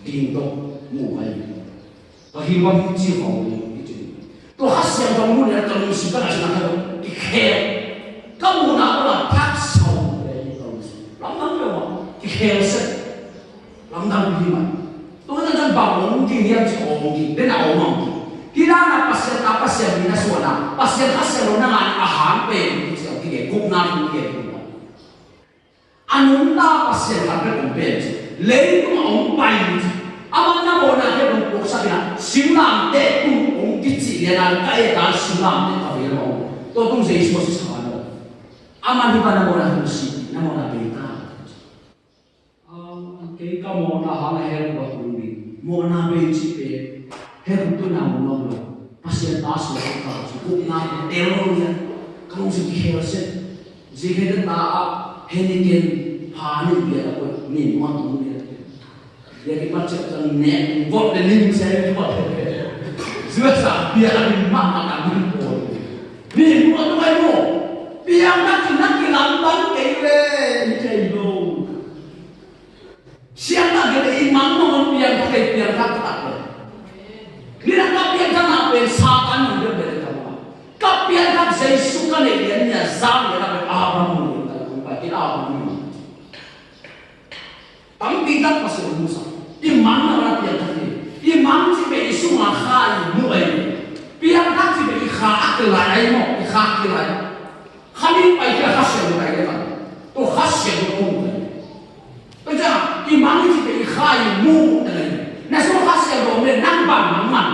Ding to, mu kai. Ka hi bang hi ci hong hi ci. Tua Kha Siangtho mu le ka lungsim ka na sina ka kikhel. Ka mu na ka la thak sau le ka lungsim. Lamdang le wa kikhel se. Lamdang hi mai. Tua na kan bang ong ki hiam ci ong ki. Bena ong ong ki. Kila na Pasian na Pasian ni na suan na. Pasian Kha Siangtho na ngan a han pe ni ci ong ki ge. Guk na ki ge guk na. A nunta Pasian khat bek hong pen ci. Leitung a hong pai ci. Amah na mawhna bek hong puaksak in a, singlamteh tung hong kici lian a, ka et a singlamteh ka vei lamah hong. Tua tung Jesu a sisa lo. Amah ni ba na mawhna hong si, na mawhna bei ta. A, kei ka mawhna hang a hell kua tung ding. Mawhna bei ci pen. Hell kua tung na mawhna lo. Pasian ta suak ka ci. Gukna tel lo lian. Ka lungsim kikhel se. Zikhe ka ta a, heni ken, pha ni bia la koi, ni mua tu ni. Bia ki pat cek tang ne, vot le ning se ni vot. Zua sa bia la ni ma ma ka ni ko. Ni mua tu kai mo. Bia na ki na ki lam bang kei le, ni kei lo. Siangtho kei le i mang mawh piangthak kei piangthak tak le. Ni na ka piangthak na pen Satan ni deuh bel ka mawh. Ka piangthak Jesu ka neih lian ni a zang lian a pen Abraham ni ka kong pai kei Abraham ni. Tampi tak Pasian musak. I mang na na piangthak ni. I mang ci pen i sung a kha i mu ai. Piangthak ci pen i kha a kilai ai mawh, i kha a kilai. Kha mi pai kia Kha Siangtho pai kia kha. Tua Kha Siangtho kong pai. Tua ciang i mang i ci pen i kha i mu na ngai. Na sung Kha Siangtho om le nang bang mang man.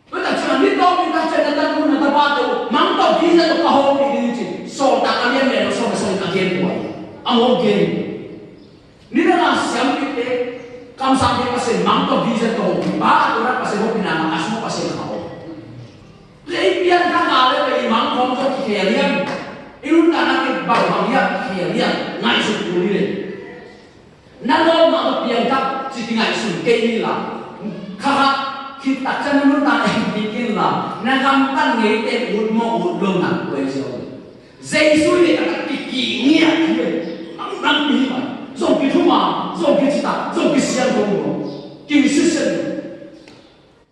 Tua ciang ni tawh ni ta ciang na ta nu na ta pa tawh mang tawh Visa tawh ka hawm ni ding ci. Sawltak a lian lian sawm sawm a gen tua. A hawm gen. Ni na na siam kik te kamsang te Pasian mang tawh Visa tawh hawm. Ba a tua na Pasian hawm ni na na a sung Pasian kha hawm. Lei piangthak a le i mang khawng tawh kikhel hiam? I nuntakna kibang bang hiam kikhel hiam? Ngaihsut kul hi le. Na lawmna tawh piangthak ci kingaihsun kei ni la. Kha kha khit tak ciang na nuntakna en kik in la. Na gamtat ngeite ut maw ut lo na kuai zia. Jesu le a kikih ngiat hi. Ang nang pi hi mai. Zong kithuma, zong kicita, zong kisiangtho maw. Kinsisen.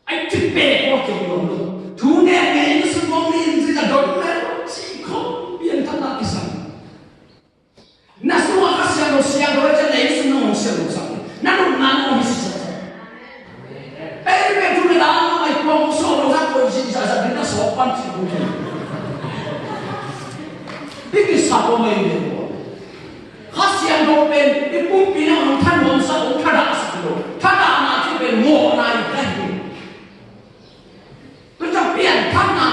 Ai ci pek kua kei nuam lo. Thu ngen ngen na sung kong nin ci ka dot le ci khong piangthakna kisam. Na sung a Kha Siangtho siangtho le ci na i sung na hong siangtho sak. Na nunna na hong hi sisak. Ei pe thu le la na mai kua hong sawh lo sak koi ci sa sa ding na sawh pan ci kong ci. Ding i sa kong mai le kua. Kha Siangtho pen i pumpi na hong thanuamsak, hong thadahsak lo. Thadahna ci pen mawhna i ka hi. Tua ciang piangthakna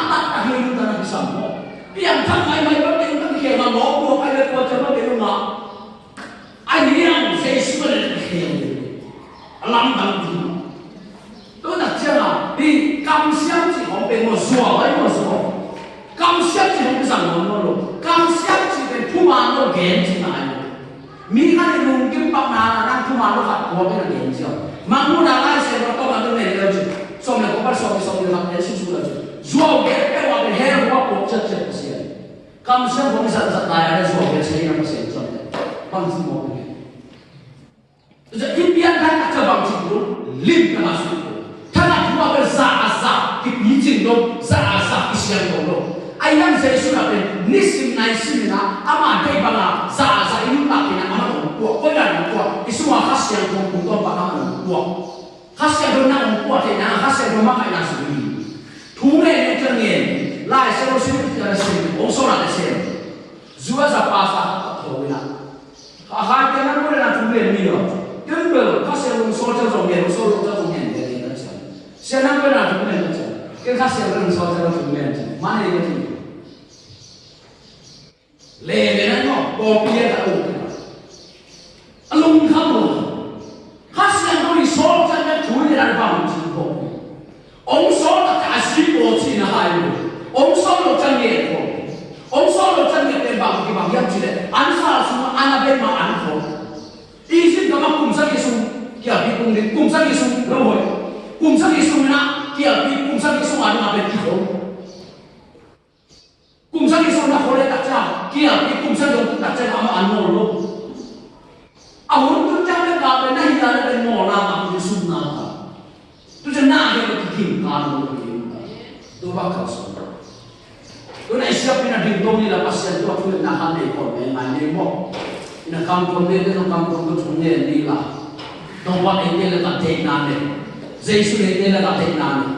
Tua tak ciangin hih kamsiam cih khawng pen maw, zuau ahi maw, zuau. Kamsiam cih khawng kizang nawn lo. Kamsiam cih pen thuman lo gen cihna ahi maw. Mi khat in lungkim pakna nang thuman lo khat puak in a gen ciang, Mangmuhna Lai Siangtho tawh a tung nen leu cih, sawm le kua pan sawm, sawm le khat en suksu leu cih, zuau gen peuh a pen hell huap puak ciatciat Pasian. Kamsiam khawng kizanzat lai a le zuau gen sa hi na Pasian, zuau gen bang ci mawk pen. Tua ciang i pianthak a bang ci tu, lim ka na suk tu. Thahat thu a pen za a za kipicing lo, za a za kisiangtho lo. A hiang Jesu na pen nisim naisim in a, ama deih bang a za a za i nuntak in a, ama nong puak, koi dan nong puak, i sung a Kha Siangtho pumtuam bang ama nong puak. Kha Siangtho na nong puak theihna, Kha Siangtho makaihna sung hi. Thu ngen nong ciang ngen, Lai Siangtho sim nong ciang sim, ong sawm a te sem. Zu a za pa sa ka tho in a. Kha khai te na ko le na thu ngen ni lo. Ken bel Kha Siangtho sawlchal zong ngen, sawlchal zong ngen, ngen, ngen ka ciang. Sia na ko le na thu ngen ka ciang. Ken Kha Siangtho sawlchal zong ngen ciang. Mane ka ciang. Le le na no, ko pi le ka u. A lungkham lo. Kha Siangtho i sawlchan na thu ngen a bang ci ko. Ong sawl taktak a si ko cihna hai lo. Ong sawl lo ciang ngen ko. Ong sawl lo ciang ngen pen bang kibang hiam cih leh, an sal sung an a bei ma an ko. Egypt gam ah kum sagih sung kialpi kum ding, kum sagih sung lo hoih. Kum sagih sung in a kialpi kum sagih sung a ding a pen kikhol. Kum sagih sung na khol le tak ciang kialpi kum sagih sung tak ciang amah an ngawl lo. A hun tun ciang pen ka pen na hi a le pen ngawlna ka pen sumna ka. Tu ciang na hi a pen kikim ka lo pen ka. Tu bang ka sung. Tu na i siap in a ding dong ni la Pasian tua thu na khan nei khol nei ngai nei mawk. In a kam khol nei te na kam khol tu thu nei ni la. Topa eite le ka deihna nei. Jesu eite le ka deihna nei.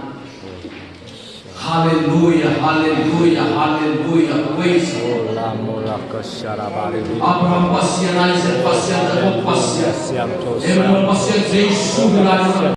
Halleluia, halleluia, halleluia. Praise the Lord. Abraham Pasian, Isaac Pasian, Jacob Pasian, Emmanuel Pasian, Jesu Khrist.